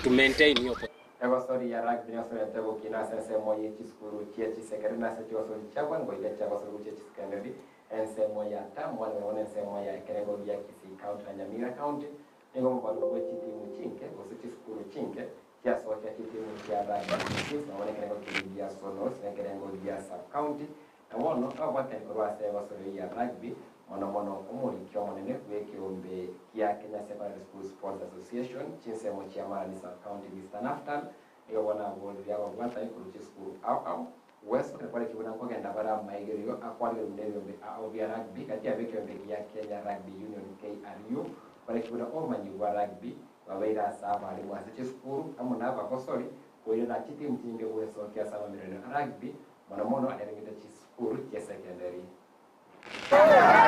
to maintain hiyo Egosori ya rugby negosorete gokina ase ensemo ye chisukuru chie chisekondari na ase chigosori chia bwango iga chiagosori gochia chisekondari ensemo ya term one bono ensemo ya ekerengo gia Kisii County na Nyamira County nigo omobaro bwe chitimu chinke gose chisukuru chinke chiasokia chitimu chia rugby teams na bono ekerengo keria gia zonals na ekerengo gia sub county na bono ababwatani korwa ase egosori ya rugby mono mono omoriki omonene bw'ekeombe gia Kenya Secondary School Sports Association chinsemo chia Marani Sub County Mr Naftal nigo bono aborire ababwatani korwa chisukuru ao ao Gwesokera kwareki buna nkogenda bare amaigerio akwarigerwe nebiombe ao bia rugby gati y'abekiombe gia Kenya Rugby Union, KRU, kwareki buna obomanyi bwa rugby bwabeire ase abarimu ase chisukuru amo na abagosori koira na chitimu chinyinge gwesokia ase amamererano a rugby mono mono arerengete chisukuru chi'esekenderi.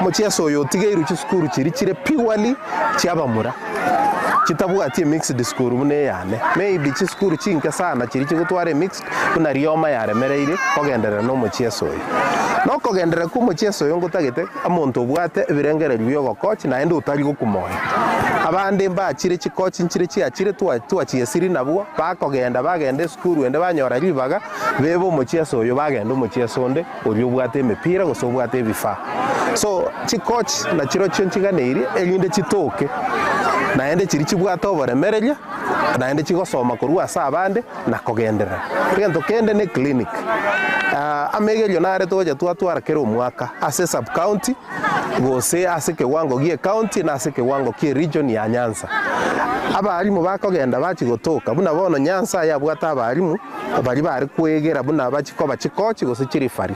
Omochiesa oyo otigeirwe chisukuru chiria chire purely chi'abamura, chitabwati emixed school buna eyane. Maybe chisukuru chinke sana chiria chigotwara emixed buna Rioma yaremereire kogenderera na omochiesa oyo. Na okogenderera kwa omochiesa oyo ngotagete omonto obwate ebirengererio bia ogocoach naende otari gokumoyo. Abande mbachire chicoach nchire chiachire twa twachiesiri nabwo bakogenda bagenda esukuru ende banyora ribaga bebe omochiesa oyo bagenda omochiesa onde. Oria obwate emepira gose obwate ebifaa. So chicoach nachirochio nchiganeirie erinde chitoke naende chiria chibwate oboremereria naende chigosoma korwa ase abande na kogenderera. Egento kende ne clinic. Amegerio nare togocha twatwara kera omwaka ase esub county gose ase ekewango gie ecounty na ase ekewango kie region ya Nyanza. Abarimu bakogenda bachia gotoka, buna bono Nyansa aye abwate abarimu baria bare kwegera buna bachia koba chikochi gose chirifari.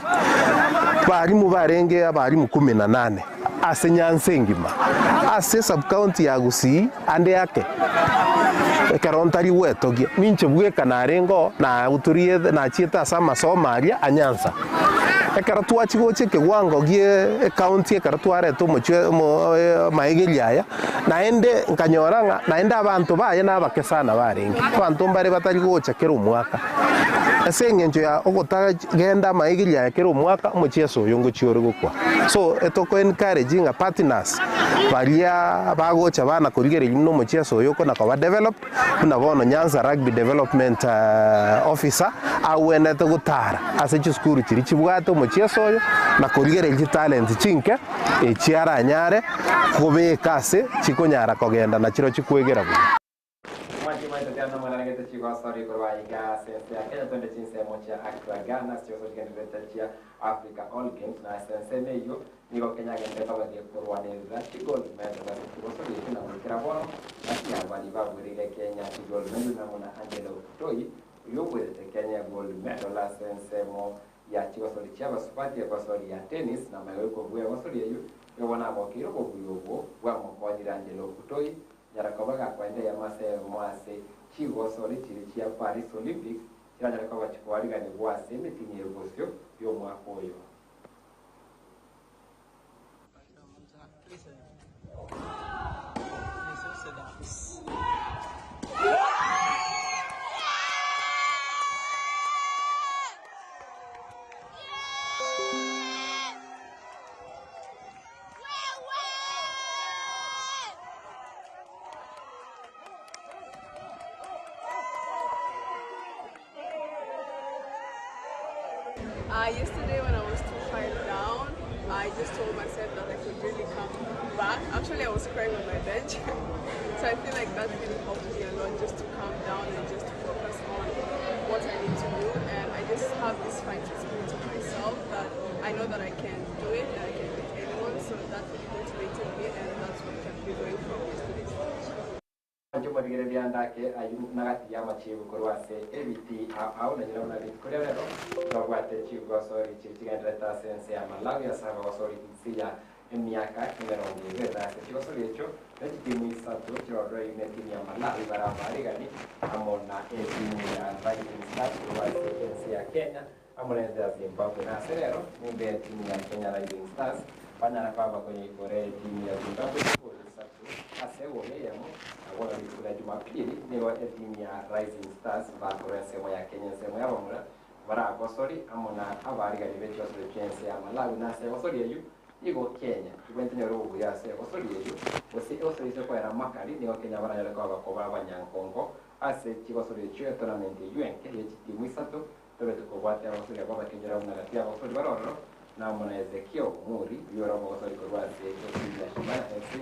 Barimu barenge abarimu kumi na nane ase Nyansa engima, ase esubcounty ya Gusii ande ake, ekero ntari gwetogia, ninche bweka narenge oo, nahuturie nachiete ase amasomo aria a Nyansa. Ekero twachia gocha ekewango gie ecounty ekero twareta omochie omo amaegerio aya, Naende nkanyora ng'a naende abanto baye nabake sana barenge, abanto mbare batari gocha kera omwaka. Ase engencho ya ogotagenda amaegerio aya kera omwaka, omochieso oyo ngochia ore gokwa. So etoko encourage ng'a partners baria bagocha bana korigereria buna omochieso oyo okona koba developed, buna bono Nyanza Rugby Development Officer agwenerete gotara ase chisukuru chiria chibwate omochieso oyo na korigereria chitalent chinke echi aranyare kobeka ase chikonyara kogenda na chiro chikwegera buya. Omwanchi bwaito tiana omwanarengete chigosori korwa aiga ase ense ya Kenya twende chinsemo chia Accra Ghana ase chigoso chigendererete chia Africa All Games na ase ensemo eyio Nigo Kenya agenderete koba gekorwanerera chigold medal ase chigosori echio na goikera bono gati ya baria babuereire Kenya chigold medal namo na Angelo Kiptoi oyio obuerete Kenya egold medal ase ensemo ya chigosori chia abasubati egosori ya tennis na magega kobua egosori eyio nigo bono agokeire obobui obwo bwamokonyire Angelo Kiptoi nyara koba gakoenda eyemo ase eyemo ase chigosori chiria chia Paris Olympics chiranyare koba chikoariganigwa ase emetinyi ere bosio y'omwaka oyo. Uh, yesterday when I was 2-5 down, I just told myself that I could really come back. Actually, I was crying on my bench. so I feel like that really helped me a lot just to calm down and just to focus on what I need to do. And I just have this fighting spirit of myself that I know that I can do it and I can beat anyone. So that really motivated me and that's what kept me going from yesterday's match. Inche omorigereria ndake ayio nagati y'amachiibu korwa ase ebiti ao ao, na nyina buna rituko ria rero twabwate chigosori chiria chigendererete ase ense ya Malawi ase abagosori inse ya emiaka emerongo ebere. Na ase chigosori echio ne chitimu isato chirorire ne etimu ya Malawi bare abaarigani amo na etimu ya Rising Stars korwa ase ense ya Kenya amo nense ya Zimbabwe. Na ase rero nimbe etimu ya Kenya Rising Stars banyara koba bakonyeikora etimu ya Zimbabwe chigoli isato ase egoli eyemo. Na bono rituko ria Jumapili nigo etimu ya Rising Stars bakorwa ensemo ya Kenya ensemo y'abamura baragosori amo na abaarigani be chigosori chi'ense ya Malawi. Na ase egosori eyio nigo Kenya ebwenerete enyore obuya ase egosori eyio, gose egosori ase okoera amakari nigo Kenya baranyare koba bakoba abanyankongo ase chigosori echio etournament eyio enke ye chitimu isato Tobe tokobwatia abagosori abwo abakenyora buna gati y'abagosori bare ororo, na amo na Ezekiel Muri, oyio ore omogosori korwa ase etimu ya Shabana FC,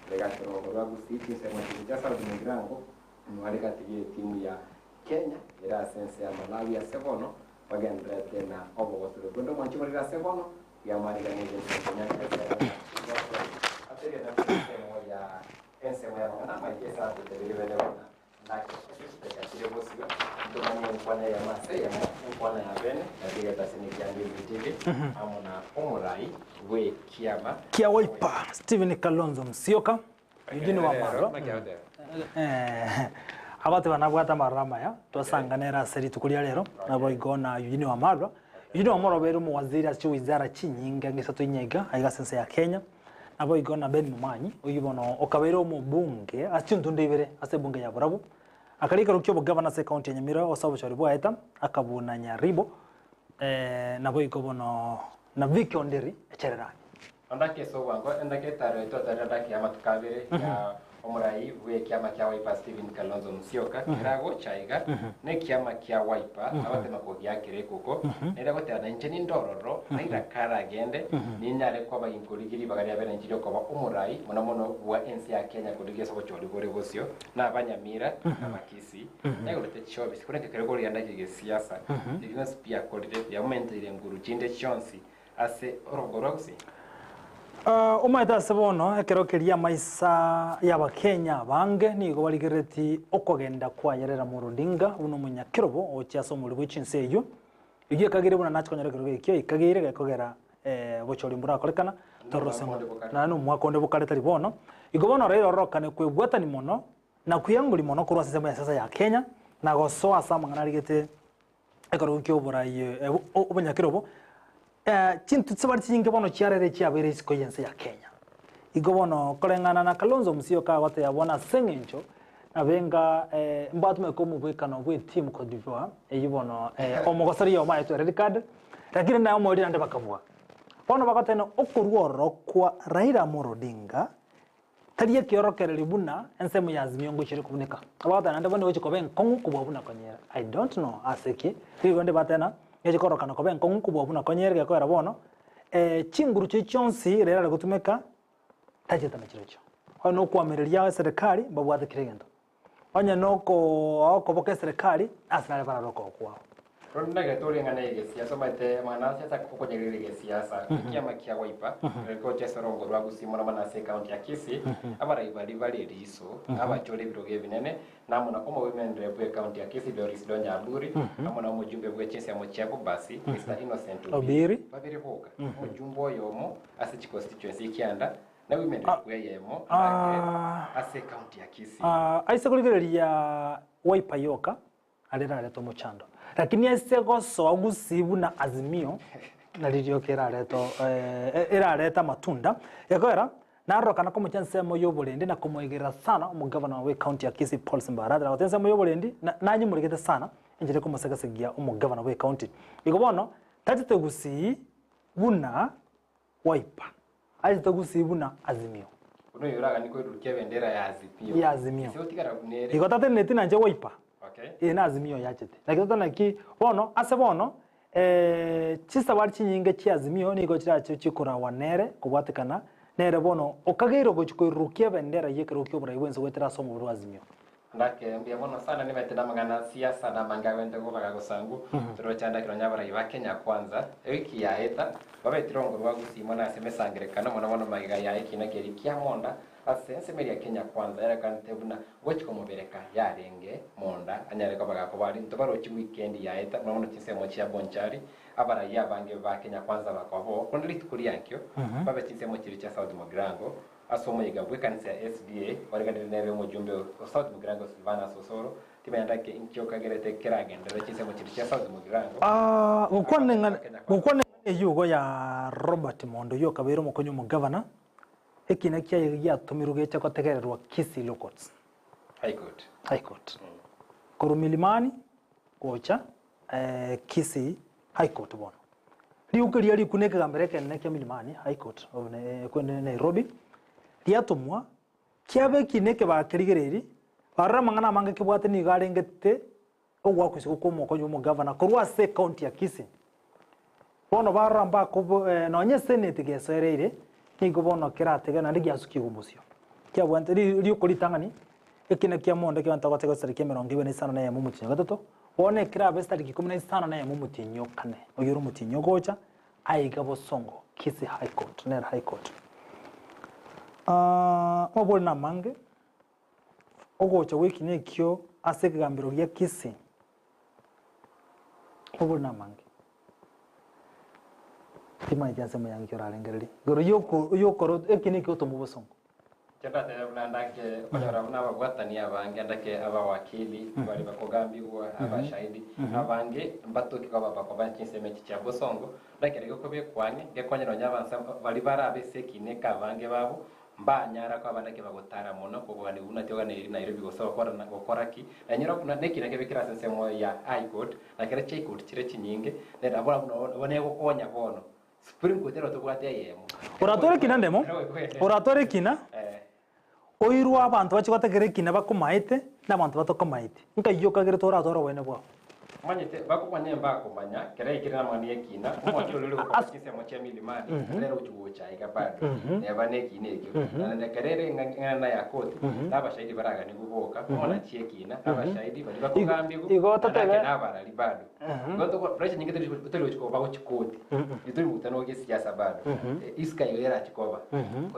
ore gati orogongo rwa Gusii, chinsemo chiria chia South Mugirango, nigo are gati y'etimu ya Kenya ere ase ense ya Malawi ase bono bagendererete na obogosori obwo. Omwanchi omoriri ase bono bw'amariganeri ense ya Kenya ekero chigosori ase erieta ri'ensemo ya ensemo y'amang'ana amaya ase atetebirie bene buna Naki ase chire bosio, ntomanye enkwana eyemo ase eyemo, enkwana ya bene, na rigetasi nekia Mbizi TV, amo na omorai bw'ekiama. Kia Wiper, Stephen Kalonzo Musyoka, Eugene Wamalwa. Agote nabwate amaroro amaya, twasangana ere ase rituko ria rero, naboigo na Eugene Wamalwa. Eugene Wamalwa obeire omowaziri ase chiwizara chinyinge ang'e isato inye iga, aiga ase ense ya Kenya. Naboigo na Ben Momanyi, oyio bono okabeire omobunge ase chintunde ibere ase ebunge ya Borabu, akaria ekerogo ki'obogavana ase ekaunti ya Nyamira ase obochori bwaeta, akabuna Nyaribo, naboigo bono na Vicky Onderi Echererani. Ondake ase obwango, endake etaro etotarire endake y'amatuko abere ya Omorai bw'ekiama kia Wiper Stephen Kalonzo Musyoka kera agocha iga nekiama kia Wiper agotema kogiakera ekoko nere agoteba nainche ninde ororo Raila karagende ninyare koba ginkorigia ribaga riabe nainche riokoba omorai mono mono bwa ense ya Kenya korigia ase obochori bore bosio na abanyamira na abakisii naigorete chiofisi korende ekero korigia gesiasa ebi bionsi biakorire biamomenteire nguru chinde chionsi ase orogongo rwa Gusii. Omanyete ase bono ekero keria amaisa y'Abakenya abange nigo barigereretie okogenda kwaye Raila Amolo Odinga buna omonyakerobo gochia ase omorero bwe chinse eyio. Eyio ekageire buna nache konyora ekerogo ekio ekageire gekogera obochori mborakorekana torose ng'a naende omwaka onde bokare tari bono. Igo bono Raila ororokane kwebwatani mono na kweyangori mono korwa ase ensemo ya siasa ya Kenya na gosoa ase amang'ana arigete ekerogo kia oborai obonyakerobo, chinto chibare chinyinge bono chiarere chiabeire isiko y'ense ya Kenya. Igo bono koreng'ana na Kalonzo Musyoka agoteba bono ase eng'encho nabe enga mbatumeke omobwekano bwe team Cote d'Ivoire eywo bono omogosori oyomo aetwe red card, lakini naye omoerio naende bakabua. Bono bagoteba ng'a okorua ororo kwa Raila Amolo Odinga Tari ekiorokererio buna ensemo ya Azimio ngochire kobuneka. Abagoteba naende bono egochia koba enkong'u kobua buna konyera. I don't know ase ki, rirorio rinde bateba ng'a egochia korokana koba enkong'u kobua buna konyera gekogera bono chinguru chiria chionsi rero are gotumeka tachete na chirochio. Onye na okoamereria eserekari mbabwate kera egento. Onye na okooa okoboka eserekari, ase nare barare okoboko kwao. Rende nagete ore ing'ana y'egesiasa, omanyete amang'ana ase ase okonyegeria egesiasa, ekiama kia Wiper, ekero gocha ase orongo rwa Gusii mono mono ase ecounty ya Kisii, abarai baria bare eriso, abachore ebirogo ebinene, na amo na omowemenre bwe ecounty ya Kisii Doris Donya Aburi, amo na omojumbe bwe chinsemo chia Bobasi, Mister Innocent Obiri, babere boka, omojumbe oyomo ase chiconstituency ekianda, Na women rep eyemo ake ase ecounty ya Kisii. Aise korigereria Wiper yoka arere arete omochando lakini aise gosoa Gusii buna Azimio nari rioka erarete erarete amatunda gekogera narorokana komochia ensemo ya oborendi na komoigerera sana omogavana bwe ecounty ya Kisii Paul Simba Arati nagote ensemo ya oborendi nanyimorigete sana enchera ekomosegesegia omogavana bwe ecounty. Igo bono tachete Gusii buna Wiper. Achete gusii buna Azimio. Buna oyo oraganie koirurukia ebendera ya Azimio. Ya Azimio. Ase otigara buna ere. Igo tateneneti nanche Wiper. Okay. Eye na Azimio yachete. Naki tata naki bono ase bono chisabari chinyinge chia Azimio nigo chirache chikorawa nere kobwatekana nere bono okageire gochi koirurukia ebendera ye ekerogo kia oborai bwense goetera ase omobere wa Azimio. Ndake mbuya mono sana nimanyete namang'ana a siasa namange agwente gobaga gosangu toroche ndake nonya abarai ba Kenya Kwanza ewiki yaeta babetire rongo rwa Gusii mono ase emesangerekano mono mono magega ya ekina keria kia monda ase ensemo eria Kenya Kwanza erekanete buna gochi komobereka yarenge monda anyare koba gakobari ntobarochi weekend yaeta mono mono chinsemo chia Bonchari abarai abange ba Kenya Kwanza bakoba bo korende rituko riankio babe chinsemo chiria chia South Mugirango Ase omoyega bw'ekanisa ya SDA, oreganire nere omojumbe o South Mugirango Silvanus Osoro, timanyete ake inki okagerete keragenderere chinsemo chiria chia South Mugirango. Gokwana eng'ana gokwana eng'ana eyio igo ya Robert Mondo oyio okabeire omokonyi omogavana, ekina kiaye giatomirwe gecha gotegererwa Kisii Law Courts. High Court. High Court. Korwa Milimani gocha Kisii High Court bono. Riuko riria rikuna ekegambero ekenene kia Milimani High Court of Nairobi riatomwa kiaba ekina ekebaa kerigereiri barore amang'ana amange kebwate nigo arengete ogoakwa isiko kwa omokonyi bw'omogavana korwa ase ecounty ya Kisii. Bono barora mbakobo nonye esenate gesoereire nigo bono keratege naende giasukigwe omosio. Kiabwate riuko ritang'ani ekina kia mondo ekebanto gotega chitariki emerongo ebere na isano na eyemo omotienyi o gatato, Bono ekerabe esitariki ikomi na isano na eyemo omotienyi o kane, oyio ore omotienyi ogocha, aiga bosongo, Kisii High Court, nere High Court. Amabori namange, ogocha gw'ekina ekio ase ekegambero gia Kisii, amabori namange. Timanyeti ase omoyangi orarengererie, igoro yoko yokoro ekina ekio otomwa bosongo. Inche ndatebe buna ndake okonyora buna ababwatani abange ndake abawakili baria bakogambigwa, abashahidi abange mbatoke koba bakoba chinsemo echi chia bosongo, ndakere gekobekwa ang'e gekonye nonya abansa baria barabe ase ekina eke abange babo mbanyara koba ndake bagotara mono kogoganigwa buna tioganeirie Nairobi gose gokora gokora ki, nanyora buna nekina kebekire ase ensemo ya High Court na kere High Court chire chinyinge nabo nabo negokonya bono. Supreme Court ero tobwate eyemo. Oratore ekina ndemo, oratore ekina, oirwe abanto bachie gotegera ekina bakomaete, na abanto batakomaeti. Nkai okagerete oratore oboene bwao? Omanyete, bakomanya mbakomanya, kera ekere namang'ana y'ekina, omwakire oria ore gokora chinsemo chia milimani, nere ogochia gocha aiga bado, neba nekina ekio. Naende kera ere eng'ana ya koti, na abashahidi baraganigwe boka, omonachi ekina, abashahidi baria bakogambigwa, Igo na totebe- nake nabarari bado. Igo toko pressure nyinge tori tori gochi koba gochi koti, titori mokutano o gesiasa bado. Isika igo erachi koba.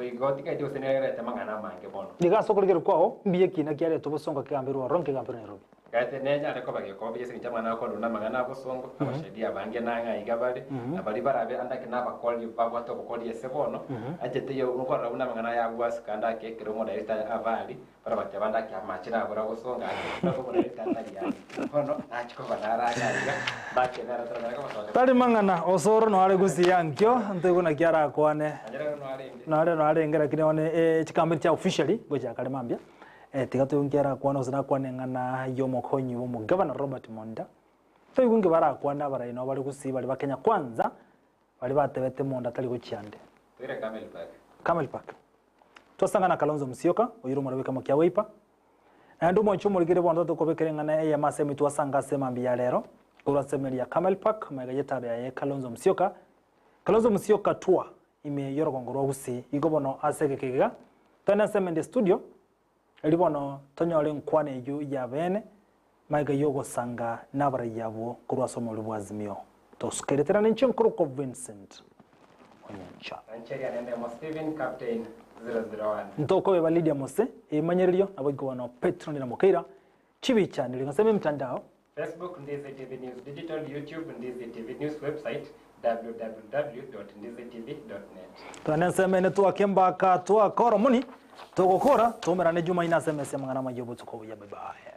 Igo tikaeti gose nere erete amang'ana amange mono. Iga ase okorigereria kwao, mbuya ekina kiaretwe bosongo kegamberwe ororo nkegamberwe Nairobi. Gati nenyare koba gekoba ase engencho amang'ana akorwa namang'ana a bosongo, abashahidi abange nang'e aiga bare, na baria barabe ande ake nabakori babwate obokori ase bono, anchete eyio nkorora buna amang'ana aya agwasuka ande ake ekero omodairita aba aria, barabateba ande ake amache nabora bosongo ake, nabo omodairita atari aria. Bono nachia koba nare ang'e aiga, mbache nere toranyare kobasoka. Tari mang'ana, osoro noare gusii ankio, ntoigwe naki arakwane. Nare noarenge lakini bono chikambeni chia officially gochia kare mambia. Tiga toigwe nki arakwane gose nakwane eng'ana y'omokonyi bw'omogavana Robert Monda. Toigwe nki barakwane abarai nabo bare gusii baria ba Kenya Kwanza baria batebete Monda tari gochia ande. Toire Camel Park. Camel Park. Twasanga na Kalonzo Musyoka oyio ore omorwani bw'ekeamo kia Wiper. Naende omwanchi omorigere bono totokobekera eng'ana eyemo ase emetwe twasanga ase emambia ya rero korwa ase emeri ya Camel Park magega y'etaro yaye Kalonzo Musyoka. Kalonzo Musyoka tour ime y'orogongo rwa Gusii. Igo bono ase egeka iga, togende ase Mende Studio, erio bono tonyore enkwana eyio y'abeene, magega y'ogosanga nabaraiyo abwo korwa ase omorero bw'Azimio. Tosukerete naende inche nkorokwa Vincent Onyancha. Nancheria nende mo Steven Captain 001. Ntokobeba Lydia Mose, ebimanyererio, naboigo bono Petronila Mokeira, chibicha nirio ase emetandao. Facebook, Ndizi TV News Digital, YouTube, Ndizi TV News Website, www.ndizitv.net. Twende ensemo ene twake mbaka twakora omoni, togokora, toumerane Jumaine ase emesa y'amang'ana amaya obotuko obuya. Bye bye.